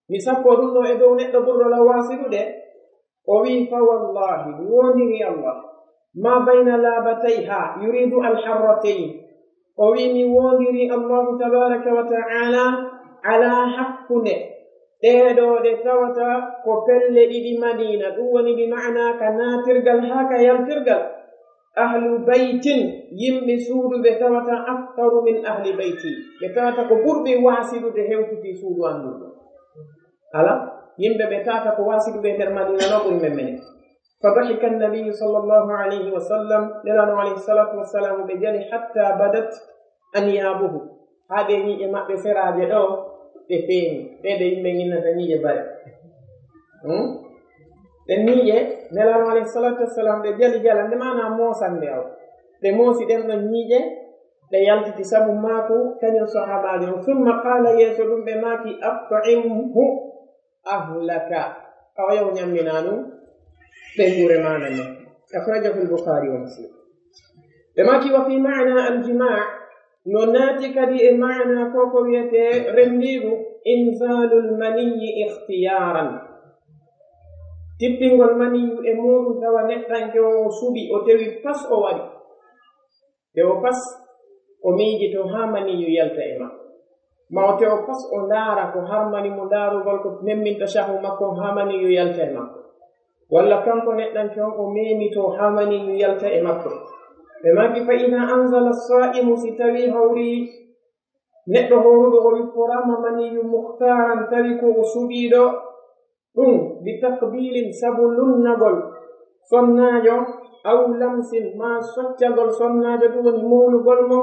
Mi sakko ɗum ɗo e dow neɗɗo ɓurɗo lan waasidude? O wi'i, "Fa wallahi, mi woondirii Allah, ma bayna labatayha, yuridu al-harratayn." O wi'i, "Mi woondirii Allahu tabaraka wa ta'ala ala hakkunde ɗee ɗo ɗe tawata ko pelle ɗiɗi Madina, ɗum woni bi ma'ana ka naatirgal haa ka yaltirgal. Ahlu baytin, yimɓe suudu ɓe tawata afqaru min ahli bayti, ɓe tawata ko ɓurɓe waasidude hewtiti suudu an ndun. Ala, yimɓe ɓe tawata ko waasiduɓe nder Madina no ɓuri men menen." Fa dahika an-nabiyyu sallallahu alayhi wa sallam, Nelaaɗo alayhi salatu wassalam ɓe jali, hatta badat anyabuhu, haa ɗe ñiiƴe maɓɓe seraaje ɗo ɗe feeñi, ɗe ɗe yimɓe ñinnata ñiiƴe bare. Hmm? Ɗen ñiiƴe, Nelaaɗo alayhi salatu wassalam ɓe jali jalande, maana moosande aw. Ɓe moosi ɗen ɗon ñiiƴe, ɗe yaltiti sabu maaku kañum sahaabaajo on. Summa qaala, yeeso ɗum ɓe maaki, "At'imhu ahlaka." Awa yahu ñammina ɗum ɓeynguure maana non. Akhrajahu al-Bukhari wa Muslim. Ɓe maaki wa fi maana al-jima', no naati kadi e maana ko ko wiyetee renndiigu, inzalul maniyyi ikhtiyaran. Tippingol maniyu e muuɗum tawa neɗɗanke o, o suɓi, o tewi pas o waɗi. Te o pas o miijito haa maniyu yalta e makko. Ma o te o pas o ndaara ko harmani mo ndaarugol ko memminta shahu makko haa maniyu yalta e makko. Walla kanko neɗɗanke on o memito haa maniyu yalta e makko. Ɓe maaki fa ina anzala saimu, si tawi hawri neɗɗo hooruɗo o yupporaama maniyu muhtaaran tawi ko o suɓiiɗo, ɗum bi takbilin sabu lunnagol sonnaajo, aw lamsin ma soccagol sonnaajo ɗum woni mowlugol mo,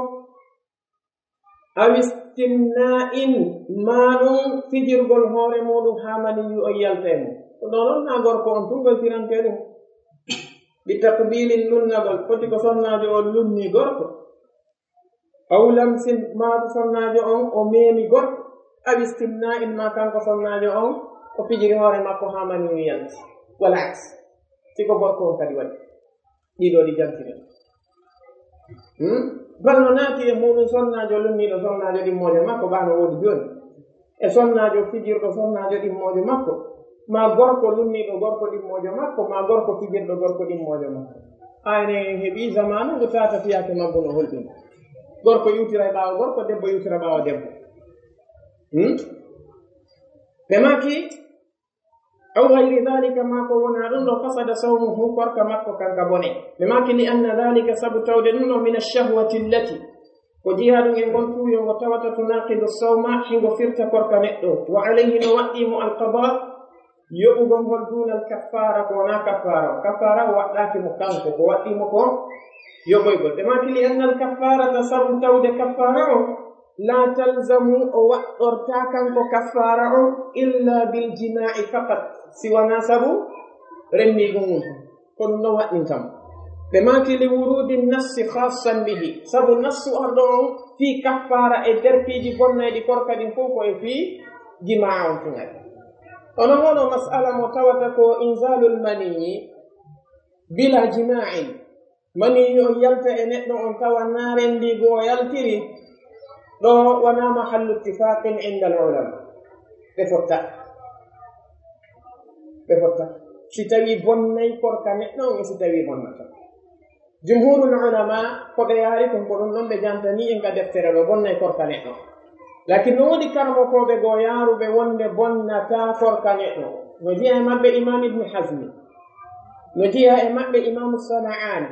aw istimna'in ma ɗum fijirgol hoore muɗum haa maniyu o yalta e mum. Ko ɗon on na gorko on tun koye firante ɗum. Bi takbilin lunnagol foti ko sonnaajo on lunni gorko. Aw lamsin ma sonnaajo on o meemi gorko. Aw istimna'in ma kanko sonnaajo on o fijiri hoore makko haa maniyu yalti. Wala aks. Si ko gorko on kadi waɗi. Ɗiɗo ɗi jantinen. Hmm? Bal no naati e muɗum sonnaajo lunniiɗo sonnaajo ɗimmoojo makko, ɓaano woodi jooni. E sonnaajo fijirɗo sonnaajo ɗimmoojo makko. Ma gorko lunniiɗo gorko ɗimmoojo makko, ma gorko fijirɗo gorko ɗimmoojo makko. Ayne en heɓi zamanu ngu tata fiyaake maggu no holɗum. Gorko iwtira e ɓaawo gorko, debbo iwtira ɓaawo debbo. Hmm? Ɓe maaki, aw gayri dhalika, ma ko wona ɗum ɗo, fasada sawmuhu, korka makko kanka bone. Ɓe maaki, li anna dhalika, sabu tawde ɗum ɗo, min ashahwati allati, ko jeyaa ɗum e ngol tuuyo ngo tawata tunaqidu sawma, hingo firta korka neɗɗo. Wa alayhi, no waɗɗii mo alqada, yoɓugol ngol dunal kaffaara, ko wonaa kaffaara. Kaffaara o waɗɗaaki mo kanko, ko waɗɗii mo ko yoɓoygol. Ɓe maaki, li anna al kaffarata, sabu tawde kaffaara o, la talzamu, o waɗɗortaa kanko kaffaara o, illa bil jima'i faqat, si wanaa sabu renndiigu ngun. Ko ɗum ɗon waɗɗinta mo. Ɓe maaki, li wurudi nassi khassan bihi, sabu nassu arɗo on fii kaffaara e nder piiji bonnayɗi korka ɗin fof ko e fii jimaa on tun ari. Ono wano mas'ala mo tawata ko inzalul maniyi bila jima'in. Maniyu on yalta e neɗɗo on tawa na renndiigu o yaltiri, ɗo wonaa mahallu ittifaqin inda al ulama. Ɓe fotta. Ɓe fotta. Si tawi bonnay korka neɗɗo on, e si tawi bonnata. Jumhurul ulama, ko ɓe yaari kon, ko ɗum ɗon ɓe jantani en ka deftere ɗo, bonnay korka neɗɗo. Lakin no woodi karamokooɓe goo yaaruɓe wonde bonnata korka neɗɗo. No jeyaa e maɓɓe Imam Ibn Hazmi. No jeyaa e maɓɓe Imam Sana'ani.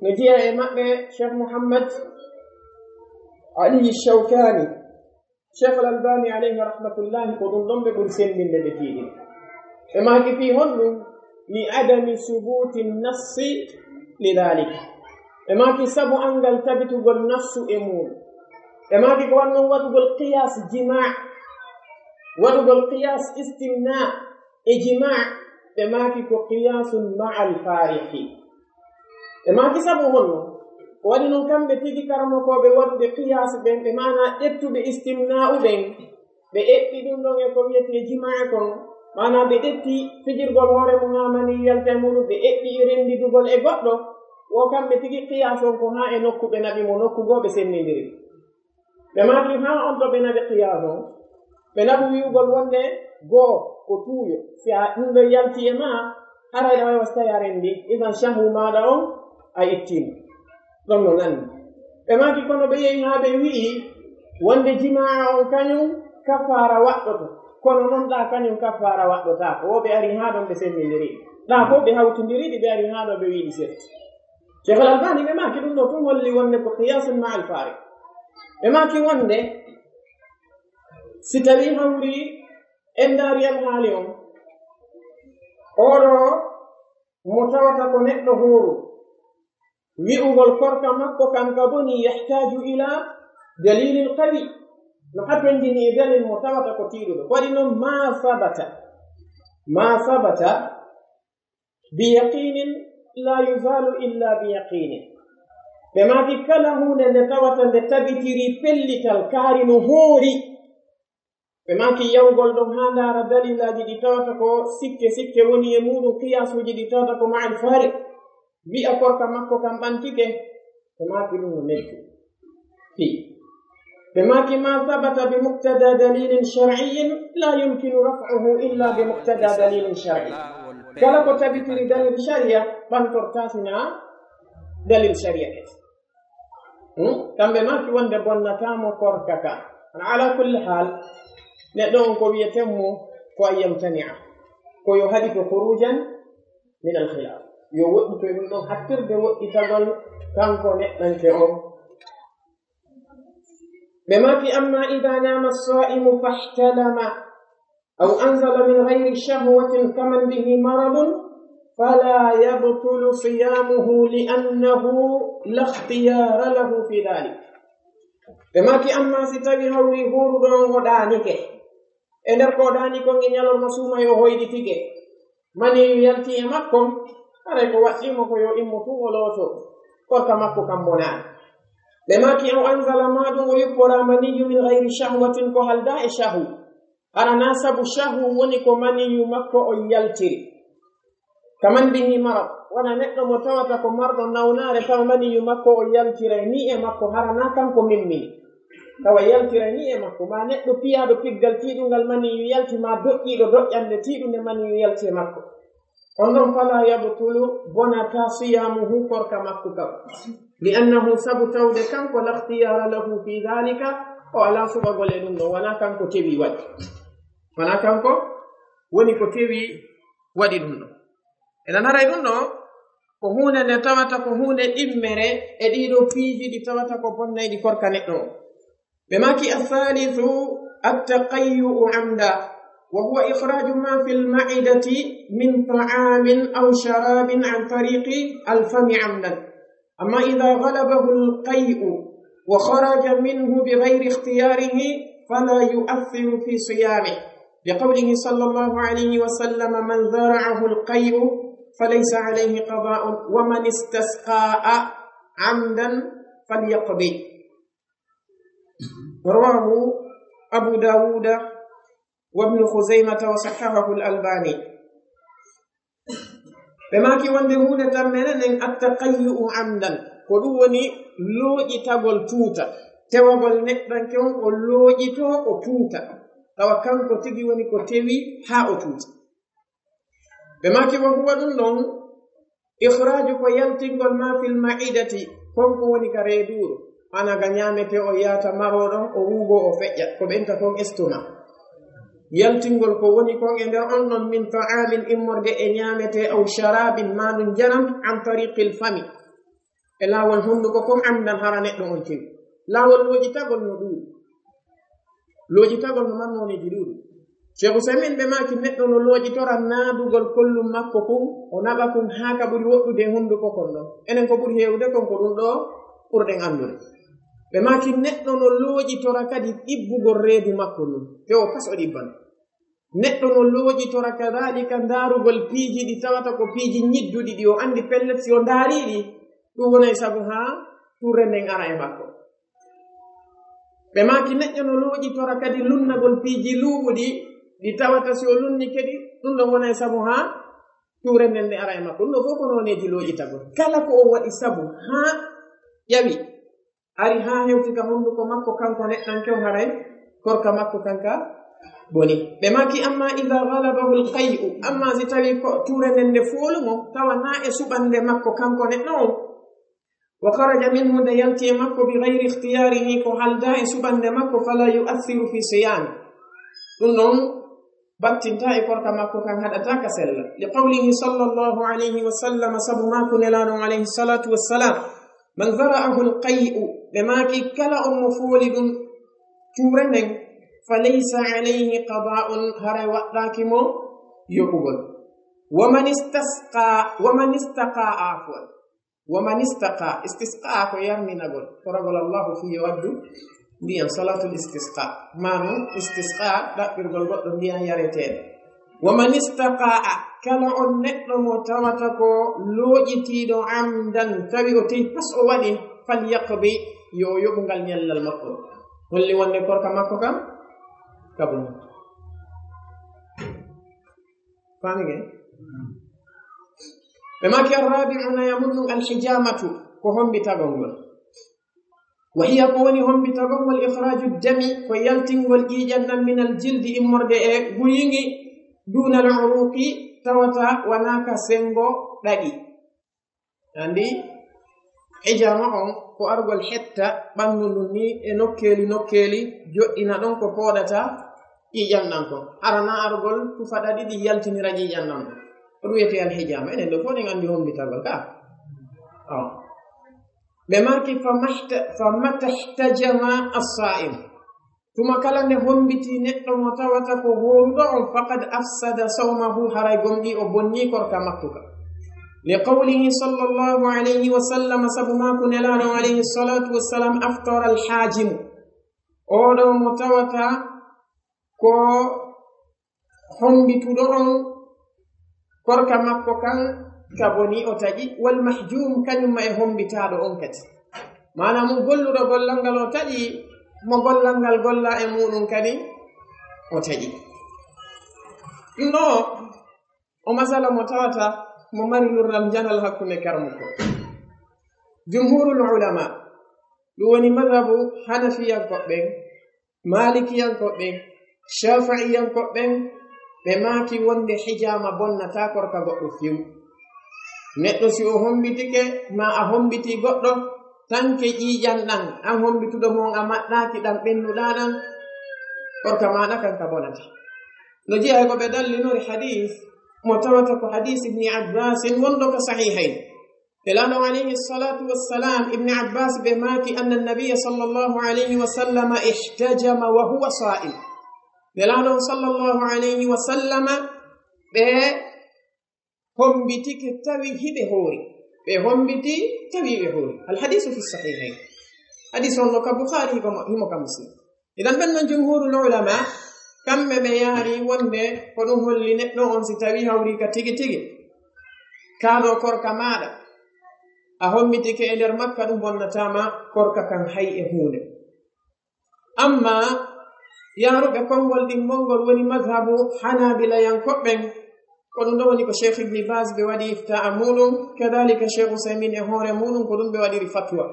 No jeyaa e maɓɓe Cheikh Muhammad Ali Shawkani. Cheikh Al-Albani alayhi rahmatullahi ko ɗum ɗon ɓe ɓuri semmbinde ɓe tiiɗi. Ɓe maaki fii honɗum? Li adami subuti nassi li dhalika. Ɓe maaki sabu anngal tabitugol nassu e muɗum. Ɓe maaki ko wannon waɗugol qiyas jima', waɗugol qiyas istimna e jima', ɓe maaki ko qiyasun ma'al fariqi. Ɓe maaki sabu honno? Ko waɗi non kamɓe tigi karamokooɓe waɗuɓe qiyaas ɓen, ɓe maana ƴettuɓe istimna'u ɓen, ɓe eɓɓi ɗum ɗon e ko wiyetee jimaa kon, maana ɓe ƴetti fijirgol hoore mum haa mani yalta e muɗum, ɓe eɓɓi e renndidugol e goɗɗo, wo kamɓe tigi qiyaas on ko haa e nokku ɓe naɓi mo, nokku goo ɓe sennindiri. Ɓe maaki haa on to ɓe naɓi qiyaas on, ɓe naɓi wi'ugol wonde goo ko tuuyo. Si a ɗum ɗo yalti e ma, haray ɗa wawi wasta yaren ndi, idan shahu maaɗa on a ittiimo. Ɗon no nanni. Ɓe maaki kono ɓe yehi haa ɓe wi'i wonde jimaa on kañum kafaara waɗɗoto. Kono non ɗa kañum kafaara waɗɗotaako. Wo ɓe ari haa ɗon ɓe semmindiri. Ɗa fof ɓe hawtindiri ɗi, ɓe ari haa ɗo ɓe wi'i ɗi setti. Cheikh Al-Albani ɓe maaki ɗum ɗo tun holli wonde ko qiyasun ma al fariq. Ɓe maaki wonde si tawi hawri en ndaari alhaali on, oɗo mo tawata ko neɗɗo hooru, wi'ugol korka makko kanka boni yahtaju ila dalilin qawi. No hatonjini e dalil mo tawata ko tiiɗuɗo. Ko waɗi noon ma sabata, ma sabata bi yaqinin la yuzalu illa bi yaqinin. Ɓe maaki kala huunde nde tawata nde tabitiri pellital kaari no hoori. Ɓe maaki yawgol ɗon haa ndaara dalilaaji ɗi tawata ko sikke sikke woni e muɗum, qiyaasuuji ɗi tawata ko ma'al fariq. wi'a korka makko kan ɓantike, ɓe maaki ɗum no metti. Fii. Ɓe maaki, ما ثبت بمقتضى دليل شرعي لا يمكن رفعه إلا بمقتضى دليل شرعي. Kala ko tabitiri dalil sharia, ɓantortaa si naa dalil sharia kese. Hmm? Kamɓe maaki wonde bonnataa mo korka ka. Ana ala kulli haal, neɗɗo on ko wiyeten mo ko an yamtani'a. Ko yo haɗito khurujan min al khilaf. Yo woɗɗito e ɗum ɗon hattirde woɗɗitagol kanko neɗɗanke on. Ɓe maaki, أما إذا نام الصائم فاحتلم أو أنزل من غير شهوة كمن به مرض فلا يبطل صيامه لأنه لا اختيار له في ذلك. Ɓe maaki, amma si tawi hawri huuruɗo on o ɗaanike, e nder ko o ɗaani kon e ñalorma suuma yo hoyɗitike, maniyu yalti e makko, haray ko waɗɗii mo ko yo immo tun o looto, korka makko kan bonaani. Ɓe maaki, أو أنزل, maa ɗum o yuppora maniyu من غير شهوة, ko haldaa e shahu. Hara naa sabu shahu woni ko maniyu makko on yaltiri. كمن به مرض, wona neɗɗo mo tawata ko marɗo nawnaare, tawa maniyu makko on yaltiray nii e makko, hara naa kanko mimmini. Tawa yaltiray nii e makko, maa neɗɗo piyaaɗo piggal tiiɗungal maniyu yalti, maa doƴƴiiɗo doƴƴande tiiɗunde maniyu yalti e makko. On ɗon, فلا يبطل, bonataa, صيامه, korka makko kan. لأنه, sabu tawde kanko, لا اختيار له في ذلك, o alaa suɓagol e ɗum ɗon, wonaa kanko tewi waɗi. Wonaa kanko woni ko tewi waɗi ɗum ɗon. Ena naray ɗum ɗon, ko huunde nde tawata ko huunde ɗimmere e ɗii ɗoo piiji ɗi tawata ko bonnayɗi korka neɗɗo on. Ɓe maaki, الثالث التقيؤ عمدا، وهو إخراج ما في المعدة من طعام أو شراب عن طريق الفم عمدا. أما إذا غلبه القيء وخرج منه بغير اختياره فلا يؤثر في صيامه، لقوله صلى الله عليه وسلم: من ذرعه القيء فليس عليه قضاء، ومن استسقاء عمدا فليقض. رواه أبو داود وابن خزيمة وصححه الألباني. Ɓe maaki wonde huunde tammere nden, التقيؤ عمدا, ko ɗum woni looƴitagol tuuta, tewagol neɗɗanke on o looƴitoo o tuuta, tawa kanko tigi woni ko tewi haa o tuuta. Ɓe maaki وهو ɗum ɗon إخراج ko yaltingol ما في المعدة, kon ko woni ka reeduuru, ana ga ñaametee o yaata maroo ɗon, o wuugoo o feƴƴa, ko ɓenta kon estomac. Yaltingol ko woni kon e nder on ɗon من طعام, immorde e ñaametee, أو شراب, maa ɗum njaram, عن طريق الفم, e laawol hunnduko kon, عمدا, hara neɗɗo on tewi. Laawol looƴitagol no ɗuuɗi. Looƴitagol no mari nooneeji ɗuuɗi. Cheikh Usaymin ɓe maaki neɗɗo no looƴitora naadugol kollum makko kun, o naɓa kun haa ka ɓuri woɗɗude e hunnduko kon ɗon. Enen ko ɓuri heewude kon ko ɗum ɗoo ɓurɗen anndude. Ɓe maaki neɗɗo no looƴitora kadi ɗibbugol reedu makko ndun, te o pas o ɗibbana. Neɗɗo no looƴitora kadaalika ndaarugol piiji ɗi tawata ko piiji ñidduɗi ɗi o anndi pellet si o ndaarii ɗi, ɗum wonay sabu haa tuurre nden ara e makko. Ɓe maaki neɗɗo no looƴitora kadi lunnagol piiji luuɓuɗi ɗi tawata si o lunnike ɗi, ɗum ɗon wonay sabu haa tuurre nden nde ara e makko. Ɗum ɗoo fof ko nooneeji looƴitagol. Kala ko o waɗi sabu haa ƴawi, ari haa hewti ka hunnduko makko kanko neɗɗanke on, haray korka makko kan ka boni. Ɓe maaki, أما إذا غلبه القيء, amma si tawi ko tuurre nden nde foolu mo, tawa naa e suɓannde makko kanko neɗɗo on, وخرج منه, nde yalti e makko, بغير اختياره, ko haldaa e suɓannde makko, فلا يؤثر في صيامه, ɗum ɗon battintaa e korka makko kan, haɗataa ka sella. لقوله صلى الله عليه وسلم, sabu maaku Nelaaɗo on alayhi salatu wassalam, من ذرعه القيء, ɓe maaki kala on mo fooli ɗum tuurre nden, فليس عليه قضاء, haray waɗɗaaki mo yoɓugol. ومن استسقى، ومن استقاء، عفوا. ومن استقاء, istisqa ko yarninagol, toragol Allahu fii yo addu ndiyan, salatul istisqa. Maanu istisqa, ɗaɓɓirgol goɗɗo ndiyan yareteeɗo. ومن استقاء, kala on neɗɗo mo tawata ko looƴitiiɗo, عمدا, tawi o tewi pas o waɗi, فليقض, yo o yoɓu ngal ñallal makko. Holli wonde korka makko kam ka boni. Faami ngeen? Ɓe maaki, "Arrabi'u, nayamuɗum, alhijamatu, ko hombitagol ngol." Wa hiya, ko woni hombitagol ngol, ikhraju dami, ko yaltingol ƴiiƴan ɗan, min aljildi, immorde e guyingi, duna aluruqi, tawata wonaa ka sengo ɗaɗi. Andi, hijama on ko argol hetta ɓanndu ndun ni e nokkeeli nokkeeli, joɗɗina ɗon ko pooɗata ƴiiƴan ɗan kon. Hara na argol tufa ɗaɗi ɗi yaltinira ƴiiƴan ɗan kon. Ko ɗum wiyetee alhijama. Enen ɗo fof ɗen andi hombitagol ka. Awa. Ɓe maaki, "Fa mahta-, fa mata ihtajama as-sa'im." Tuma kala nde hombiti neɗɗo mo tawata ko hooruɗo on, faqad afsada sawmahu, haray gomɗii o bonnii korka makko ka. Li qawlihi sallallahu alayhi wa sallam, sabu maaku Nelaaɗo alayhi salatu wassalam, "Aftara alhajimu." Oɗo mo tawata ko hombituɗo on, korka makko kan ka boni, o taƴi, wal mahjum, kañum ma e hombitaaɗo on kadi. Maanaam, mo golluɗo gollal ngal o taƴi, mo gollal ngal golla e muɗum kadi o taƴi. Ɗum ɗo, o masala mo tawata mo mari lurral njanal hakkunde karmuko. Jumhurul ulama, ɗum woni madhabu Hanafiyankoɓe ɓen, Maalikiyankoɓe ɓen, Shafi'iyankoɓe ɓen, ɓe maaki wonde hijama bonnataa korka goɗɗo few. Neɗɗo si o hombitike, ma a hombiti goɗɗo, tanke ƴiiƴan ɗan, an hombituɗo mo on a maɗɗaaki ɗan ɓennuɗaa ɗan, korka maaɗa kan ka bonata. No jeyaa e ko ɓe dallinori hadis, mo tawata ko hadis Ibni Abbasin wonɗo ka Sahihayn. Nelaaɗo alayhi salatu wassalam, Ibni Abbas ɓe maaki, anna nabiya sallallahu alayhi wa sallama ihtajama wa huwa sa'im. Nelaaɗo sallallahu alayhi wa sallama ɓe hombitike tawi hiɓe hoori. Ɓe hombiti tawi ɓe hoori. Al hadisu fi sahihayn. Hadis on no ka Bukhari, himo, himo ka Muslim. Idan ɓen non jumhurul ulama, kamɓe ɓe yaari wonde ko ɗum holli neɗɗo on si tawi hawri ka tigi tigi, kaa ɗo korka maaɗa, a hombitike e nder makka, ɗum bonnataama korka kan hay e huunde. Amma yaaruɓe konngol ɗimmol ngol woni mazhabu Hanabilayankoɓe ɓen, ko ɗum ɗo woni ko Cheikh Ibni Baz ɓe waɗi iftaa muɗum, kadalika Cheikh Usaymin e hoore muɗum ko ɗum ɓe waɗiri fatwa.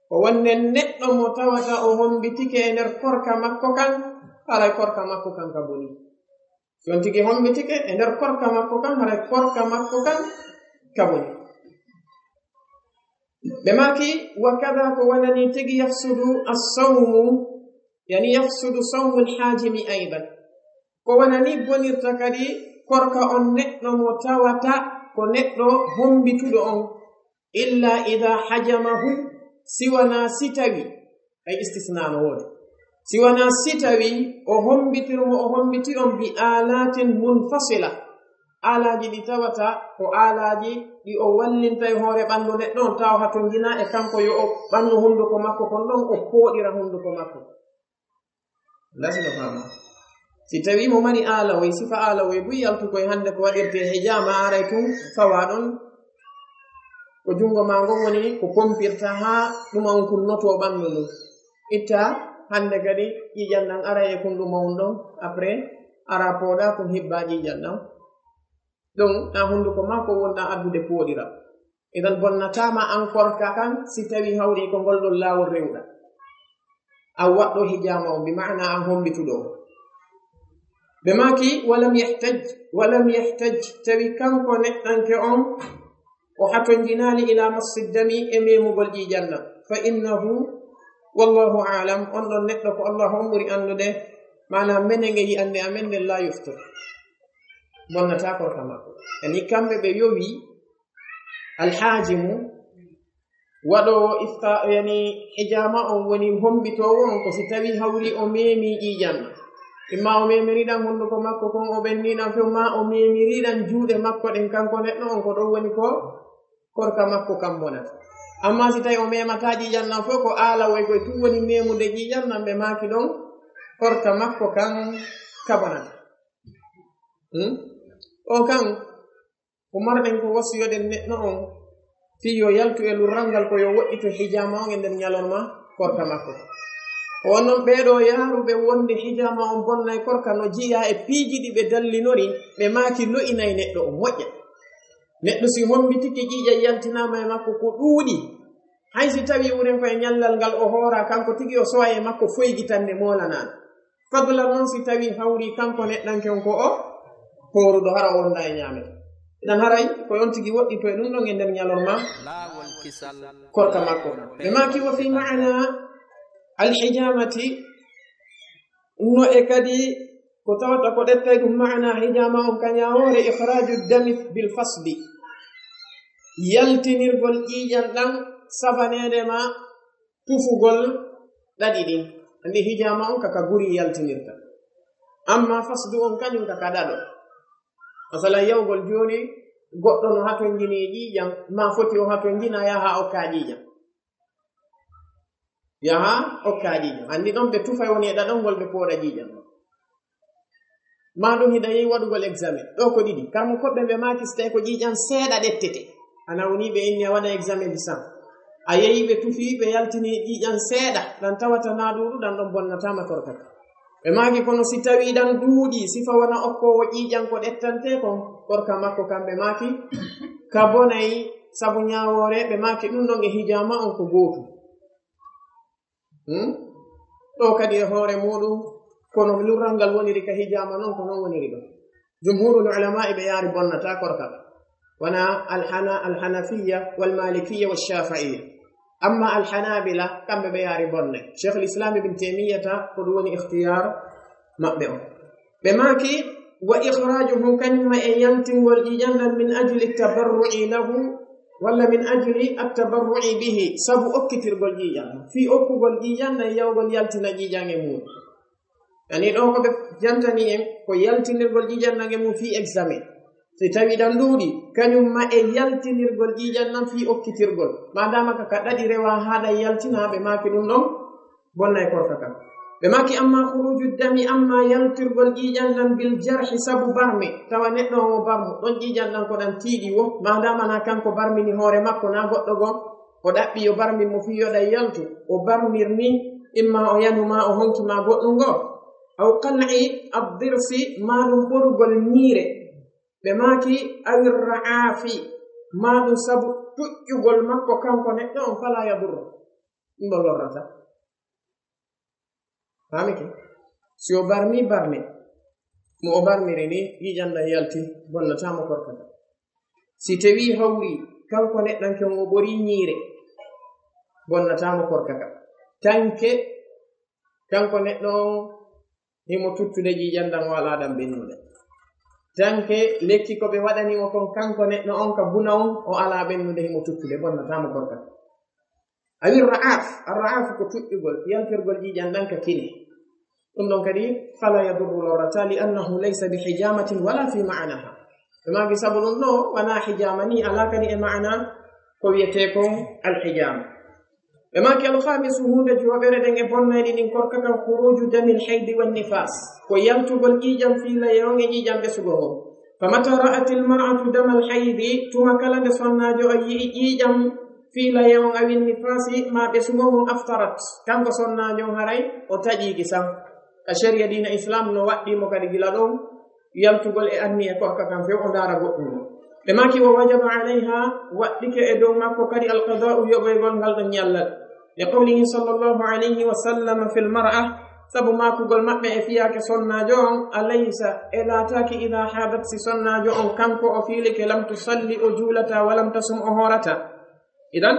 Ko wonde neɗɗo mo tawata o hombitike e nder korka makko kan, haray korka makko kan ka boni. Si on tigi hombitike e nder korka makko kan, haray korka makko kan ka boni. Ɓe maaki, wa kada ko wonani tigi yafsudu as-sawmu, yani yafsudu sawmu al-hajimi aydan. Ko wonani bonirta kadi korka on neɗɗo mo tawata ko neɗɗo hombituɗo on, illa ida hajamahu, si wanaa si tawi, ay istisna no woodi, si wanaa si tawi o hombitir mo o hombiti on bi alatin munfasila, alaaji ɗi tawata ko alaaji ɗi o wallinta e hoore ɓanndu neɗɗo on, taw hatonjinaa e kanko yo o ɓannu hunnduko makko kon ɗon, o pooɗira hunnduko makko. Ndasi no fama. Si tawi mo mari aalawoy, sifa aalawoy buy yaltu koy hannde ko waɗirte hijama, aray tun fawa ɗon ko junngo ma ngon woni ko pompirta haa ɗuma on kun noto ɓanndu ndun. Itta hannde kadi ƴiiƴan ɗan aray e kun ɗuma on ɗon, après ara pooɗa kun hibba ƴiiƴan ɗan. Ɗum na hunnduko makko wonɗa addude pooɗira. Idan bonnataama an korka kan si tawi hawri ko ngol ɗon laawol rewɗa. An waɗɗo hijama on, bi ma'ana an hombituɗo on. Ɓe maaki, walam yahtaj, walam yahtaj, tawi kanko neɗɗanke on, o hatonjinaali ila massi dami e memugol ƴiiƴan ɗan. Fa innahu, wallahu a'lam, on ɗon neɗɗo ko Allah on ɓuri anndude, maanaam menen e yi'annde amen nden, la yuftir. Bonnataa korka makko. Yani kamɓe ɓe yowi alhaajimu, waɗoowo ifta, yani hijama on woni hombitoowo on, ko si tawi hawri o meemi ƴiiƴan. Imma o memiri ɗan hunnduko makko kon, o ɓenni ɗan few, ma o memiri ɗan juuɗe makko ɗen, kanko neɗɗo on, ko ɗon woni ko korka makko kan bonata. Amma si tawi o memata ƴiiƴan ɗan fof, ko aalawoy koy tun woni memude ƴiiƴan ɗan, ɓe maaki ɗon korka makko kan ka bonata. Hmm? O kan, ko marɗen ko wasiyoɗen neɗɗo on, fii yo yaltu e lurral ngal, ko yo woɗɗito hijama on e nder ñalorma korka makko. Ko wonnon ɓee ɗoo yaaruɓe wonde hijama on bonnay korka no jeyaa e piiji ɗi ɓe dallinori, ɓe maaki lo'inay neɗɗo on, moƴƴa. Neɗɗo si hommbitike ƴiiƴan yaltinaama e makko ko ɗuuɗi, hay si tawii wuren ko e ñallal ngal o hoora, kanko tigi o sowa e makko foygitande moolanaano. Fadlan noon si tawii hawri kanko neɗɗanke on ko o hooruɗo, hara o wonda e ñaamete. Idan haray ko on tigi woɗɗito e ɗum ɗon e nder ñalorma korka makko. Ɓe maaki wa fi maana alhijamati, no e kadi ko tawata ko ɗettay ɗum maana hijama on ka ñaawoore, ikhraju dami bil fasli, yaltinirgol ƴiiƴan ɗan sabaneede ma tufugol ɗaɗi ɗin. Anndi hijama on ka ka guri yaltinirta. Amma fasdu on kañum ka ka ɗaɗo. Masalan, yawgol jooni, goɗɗo no hatonjini e ƴiiƴan, ma foti o hatonjina yaha okka ƴiiƴan. Yaha okka ƴiiƴan. Anndi ɗon ɓe tufay woni e ɗaɗol ngol ɓe pooɗa ƴiiƴan. Ma ɗum hiɗa yehi waɗugol examen. Ɗo ko ɗiɗi. Karmo koɓɓe ɓe maaki si tawi ko ƴiiƴan seeɗa ɗettete. Ana woni ɓe inni a waɗa examen di san. A yehi ɓe tufi, ɓe yaltini ƴiiƴan seeɗa. Ɗan tawata na ɗuuɗu, ɗan ɗon bonnataama korka ka. Ɓe maaki kono si tawi ɗan ɗuuɗi, sifa wona okkoowo ƴiiƴan ko ɗettante kon, korka makko kan ɓe maaki ka bonay sabu ñaawoore, ɓe maaki ɗum ɗon e hijama on ko gootu. Hmm? Ɗo kadi e hoore muɗum, kono lurral ngal woniri ka hijama non, ko non woniri ɗo. Jumhurul ulama'i ɓe yaari bonnata korka ka. Wona alhana-, alhanafiya, wal malikiya, wal shafi'iya. Amma alhanabila, kamɓe ɓe yaari bonnay. Cheikhul Islam Ibn Taymiyyata, ko ɗum woni ikhtiyar maɓɓe on. Ɓe maaki, wa ikhrajuhu, kañum e yaltingol ƴiiƴan ɗan min ajli tabarru'i lahu, walla min ajli at-tabarru'i bihi, sabu okkitirgol ƴiiƴan. Fii okkugol ƴiiƴan ɗan yawgol yaltina ƴiiƴan e muɗum. Yani ɗo ko ɓe jantani en ko yaltinirgol ƴiiƴan ɗan e mum fii examen. Si tawi ɗan ɗuuɗi, kañum ma e yaltinirgol ƴiiƴan ɗan fii okkitirgol. Maadama ka ka ɗaɗi rewa haa ɗan yaltina, ɓe maaki ɗum ɗon bonnay korka kan. Ɓe maaki amma khuruju dami, amma yaltirgol ƴiiƴan ɗan bil jarhi sabu barme, tawa neɗɗo on o barmo, ɗon ƴiiƴan ɗan ko ɗan tiiɗi wo, maadama na kanko barmini hoore makko, na goɗɗo goo, o ɗaɓɓi yo barmin mo fii yo ɗan yaltu, o barmir ni, imma o yanu ma o honki ma goɗɗum goo. Aw qal'i ad-dirsi, maa ɗum ɓorugol ñiire. Ɓe maaki awi ra'afi, maa ɗum sabu tuƴƴugol makko kanko neɗɗo on, fala yadurru. Ɗum ɗon lorrata. Faamike? Si o barmi barme, mo o barmiri ni, ƴiiƴan ɗan yalti, bonnataa mo korka kan. Si tawii hawri, kanko neɗɗanke on o ɓorii ñiire, bonnataa mo korka kan. Tanke, kanko neɗɗo on, himo tuttude ƴiiƴan ɗan o alaa ɗan ɓennude. Tanke, lekki ko ɓe waɗani mo kon, kanko neɗɗo on ka buna on, o alaa ɓennude, himo tuttude, bonnataa mo korka kan. Awi ra'af, ar-ra'af ko tuƴƴugol, yaltirgol ƴiiƴan ɗan ka kine. Ɗum ɗon kadi, fala yadurru, lorrata, li annahu laysa bi hijamatin wala fi ma'anaha. Ɓe maaki sabu ɗum ɗo, wona hijama ni, alaa kadi e ma'ana ko wiyetee kon alhijama. Ɓe maaki alkhamisu, huunde joweeɓere ɗen e bonnayɗi ɗin korka kan, khuruju damil haydi wan nifas. Ko yaltugol ƴiiƴan fiilaye on e ƴiiƴan ɓesugol on. Fa mata ra'atil mar'atu damal haydi, tuma kala nde sonnaajo on yi'i ƴiiƴan fiilaye on, awin nifasi, ma ɓesugol on, aftarat. Kanko sonnaajo on haray o taƴiiki sam. Ka shari'a diina Islam no waɗɗii mo kadi gila ɗon, yaltugol e anniya korka kan few, o ndaara goɗɗum. Ɓe maaki, wa wajaba alayha, waɗɗike e dow makko kadi alqada'u, yoɓoygol ngal ɗon ñallal. Li qawlihi sallallahu alayhi wa sallam fil mar'a, sabu maakugol maɓɓe e fiyaake sonnaajo on, alaysa, e laataaki, idha hadat, si sonnaajo on kanko o fiilike, lam tusalli, o juulata, wa lam tasum, o hoorata. Idan,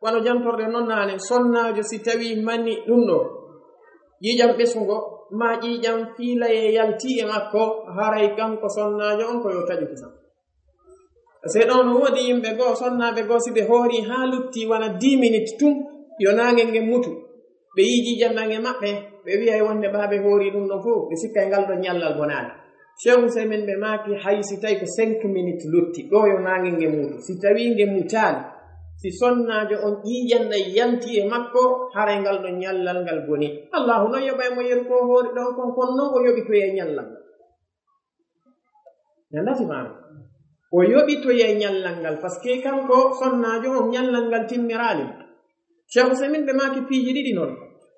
wano jantorɗen non naane, sonnaajo si tawii mani ɗum ɗo, ƴiiƴan ɓesungo, ma ƴiiƴan fiilaye yalti e makko, haray kanko sonnaajo on ko yo taƴu kisan. Se ɗon no woodi yimɓe goo, sonnaaɓe goo, si ɓe hoori haa lutti wona dix minutes tun, yo naange ngen mutu. Ɓe yi'i ƴiiƴan ɗan e maɓɓe, ɓe wi'ay wonde ɓaa ɓe hoori ɗum ɗon fow, ɓe sikkay ngal ɗon ñallal bonaali. Cheikh Ousaymin ɓe maaki, hay si tawi ko cinq minutes lutti, ɗo yo naange nge muutu. Si tawi nge mutaali, si sonnaajo on ƴiiƴan ɗan yanti e makko, haray ngal ɗon ñallal ngal boni. Allahu non yoɓay mo yeru ko hoori ɗon kon, kono non o yoɓitoyay ñallal ngal. Nandati maami. O yoɓitoyay ñallal ngal, parce que kanko sonnaajo on ñallal ngal timmiraali. Cheikh Ousaymin ɓe maaki piiji ɗiɗi non.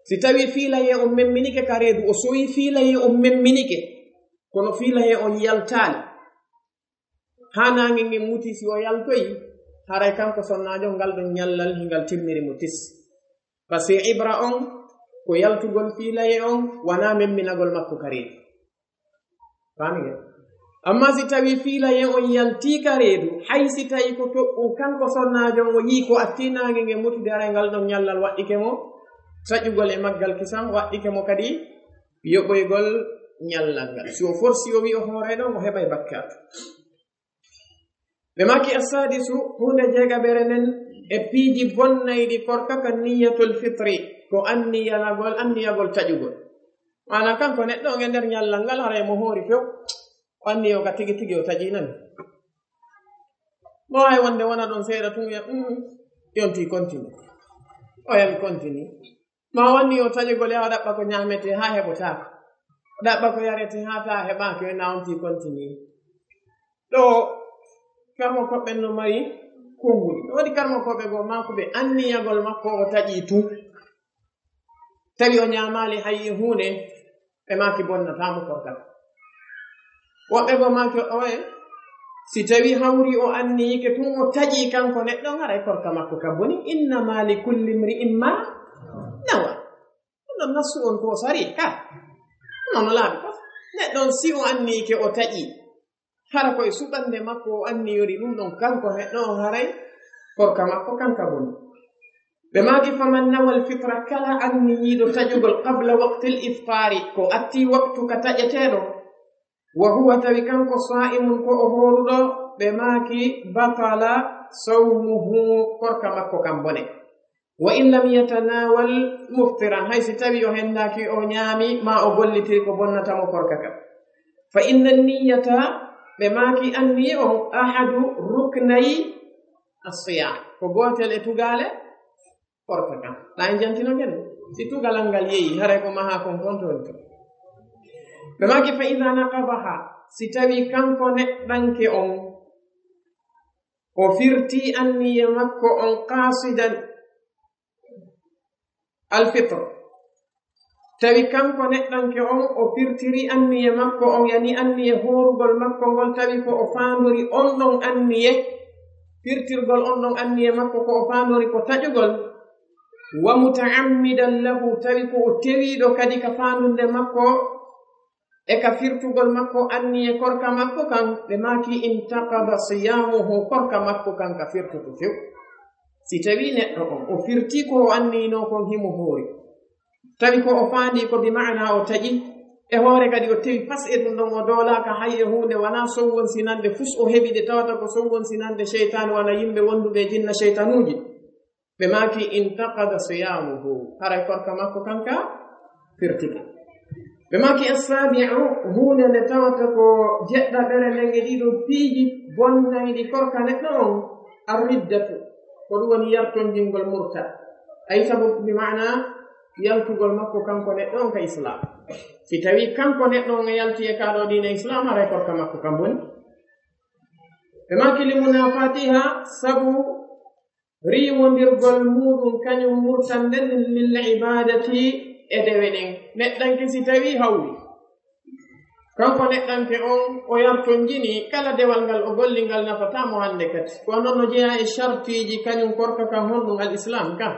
Si tawi fiilaye on memminike ka reedu, o sowi fiilaye on memminike, kono fiilaye on yaltaali. haa naange ngen muti, si o yaltoyi, haray kanko sonnaajo ngal ɗon ñallal hingal timmiri mo tis. Parce que ibra on ko yaltugol fiilaye on, wanaa memminagol makko ka reedu. Faami ngel? Amma si tawi fiilaye on yaltii ka reedu, hay si tawi ko toɓɓun, kanko sonnaajo on o yii ko attii naange ngen mutude, haray ngal ɗon ñallal waɗɗike mo taƴugol e maggal kisan, waɗɗike mo kadi yoɓoygol ñallal ngal. Si o forsi o wi'i o hooray ɗon, o heɓay bakkaatu. Ɓe maaki, assadisu, huunde jeegaɓere nden e piiji bonnayɗi korka, ka niyatul fitri, ko anniyagol, anniyagol taƴugol. Maana kanko neɗɗo on e nder ñallal ngal, haray mo hoori few, o anniyo ka tigi tigi o taƴi nani. Mo hay wonde wona ɗon seeɗa tun, wi'a, "Mm, yonti continue." O yawi continue. Ma wanni o taƴugol, yaha o ɗaɓɓa ko ñaametee haa heɓotaako. O ɗaɓɓa ko yaretee haa taa heɓaaki, o na on ti continue. Ɗo karmo koɓɓen no mari konguɗi. Ɗo waɗi karmo koɓɓe goo maaku ɓe anniyagol makko o taƴi tun. Tawi o ñaamaali hay e huunde, ɓe maaki bonnataa mo korka. Woɓɓe goo maaki o ɗoye, si tawi hawri o anniyike tun o taƴi kanko neɗɗo, haray korka makko ka boni. Innama li kulli mri'in ma nawa. Ɗum ɗon nassu on ko sari ka. Nono laaɓi ko. Neɗɗo on si o anniyike o taƴi, hara koye suɓannde makko o anniyori ɗum ɗon, kanko neɗɗo on haray korka makko kanka boni. Ɓe maaki, faman nawal fitra, kala anniyiiɗo taƴugol qabla waqtil iftaari, ko atti waktu ka taƴeteeɗo, wa huwa, tawi kanko saa'imun ko o hooruɗo, ɓe maaki, batala sawmuhu, korka makko kan bone. Wa in lam yatanawal muftiran, hay si tawi o hendaaki o ñaami, ma o gollitiri ko bonnata mo korka kan. Fa inna niyata, ɓe maaki anniye on, ahadu ruknay asiyam, ko gootel e tugaale korka kan. Ɗa en jantino ken, si tugalal ngal yeeyi, haray ko maha kon kon to woni ton. Ɓe maaki, fa ida naqadaha, si tawi kanko neɗɗanke on, o firti anniye makko on qasidan alfitr. Tawi kanko neɗɗanke on, o firtiri anniye makko on, yani anniye hoorugol makko ngol, tawi ko o faandori on ɗon anniye, firtirgol on ɗon anniye makko ko o faandori ko taƴugol, wa muta'ammidan lahu, tawi ko o tewiiɗo kadi ka faandunde makko, e ka firtugol makko anniye korka makko kan, ɓe maaki, intaqada siyamuhu, korka makko kan ka firtutu few. Si tawi neɗɗo on, o firti ko o anniyinoo kon himo hoori, tawi ko o faandi ko bi ma'ana o taƴi, e hoore kadi o tewi fas e ɗum ɗon, o doolaaka hay e huunde, wanaa sowwon sinande fus o heɓi ɗe, tawata ko sowwon sinande seytaane, wano yimɓe wonduɓe e jinna seytanuuji. Ɓe maaki, intaqada siyamuhu, haray korka makko kanka firtike. Ɓe maaki, assabi'u, huunde nde tawata ko jeɗɗaɓere nden e ɗiɗo piiji bonnayɗi korka neɗɗo on, arriddatu, ko ɗum woni yartonjingol murta. Ay sabu bi maana yaltugol makko kanko neɗɗo on ka islam. Si tawi kanko neɗɗo on e yalti e kaa ɗoo diina islam, haray korka makko kan boni. Ɓe maaki, li munafatiha, sabu riiwondirgol muuɗum kañum murtande nden lil ibadati e dewe ɗen. Neɗɗanke si tawi hawri, kanko neɗɗanke on o yartonjini kala dewal ngal o golli ngal nafataa mo hannde kadi. Ko non no jeyaa e shartiiji kañum korka kan honɗum al islam ka.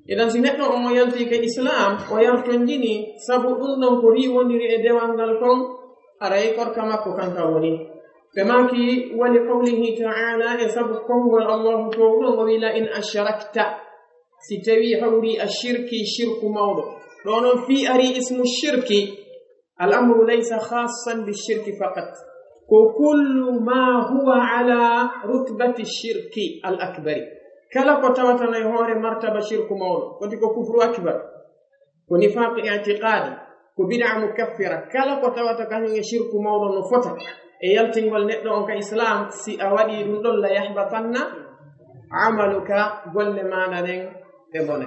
Idan si neɗɗo on o yalti ka islam, o yartonjini sabu ɗum ɗon ko riiwondiri e dewal ngal kon, haray korka makko kan ka woni. Ɓe maaki, wali qawlihi ta'ala, e sabu konngol Allahu toowɗo o wi, la in ashrakta, si tawi hawri a shirki, shirku mawɗo. Ɗo non fii ari ismu shirki, al amru laysa khassan bi shirki faqat. Ko kullu ma huwa ala rutbati shirki al akbari. Kala ko tawata no e hoore martaba shirku mawɗo, foti ko kufru akbar. Ko nifaaq i'tiqaadi, ko bid'a mukaffira, kala ko tawata kañum e shirku mawɗo no fota e yaltingol neɗɗo on ka islam, si a waɗi ɗum ɗon, la yahbatanna amaluka, golle maaɗa ɗen ɗe bone.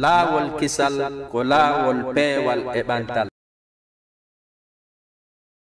Laawol kisal ko laawol peewal e ɓantal.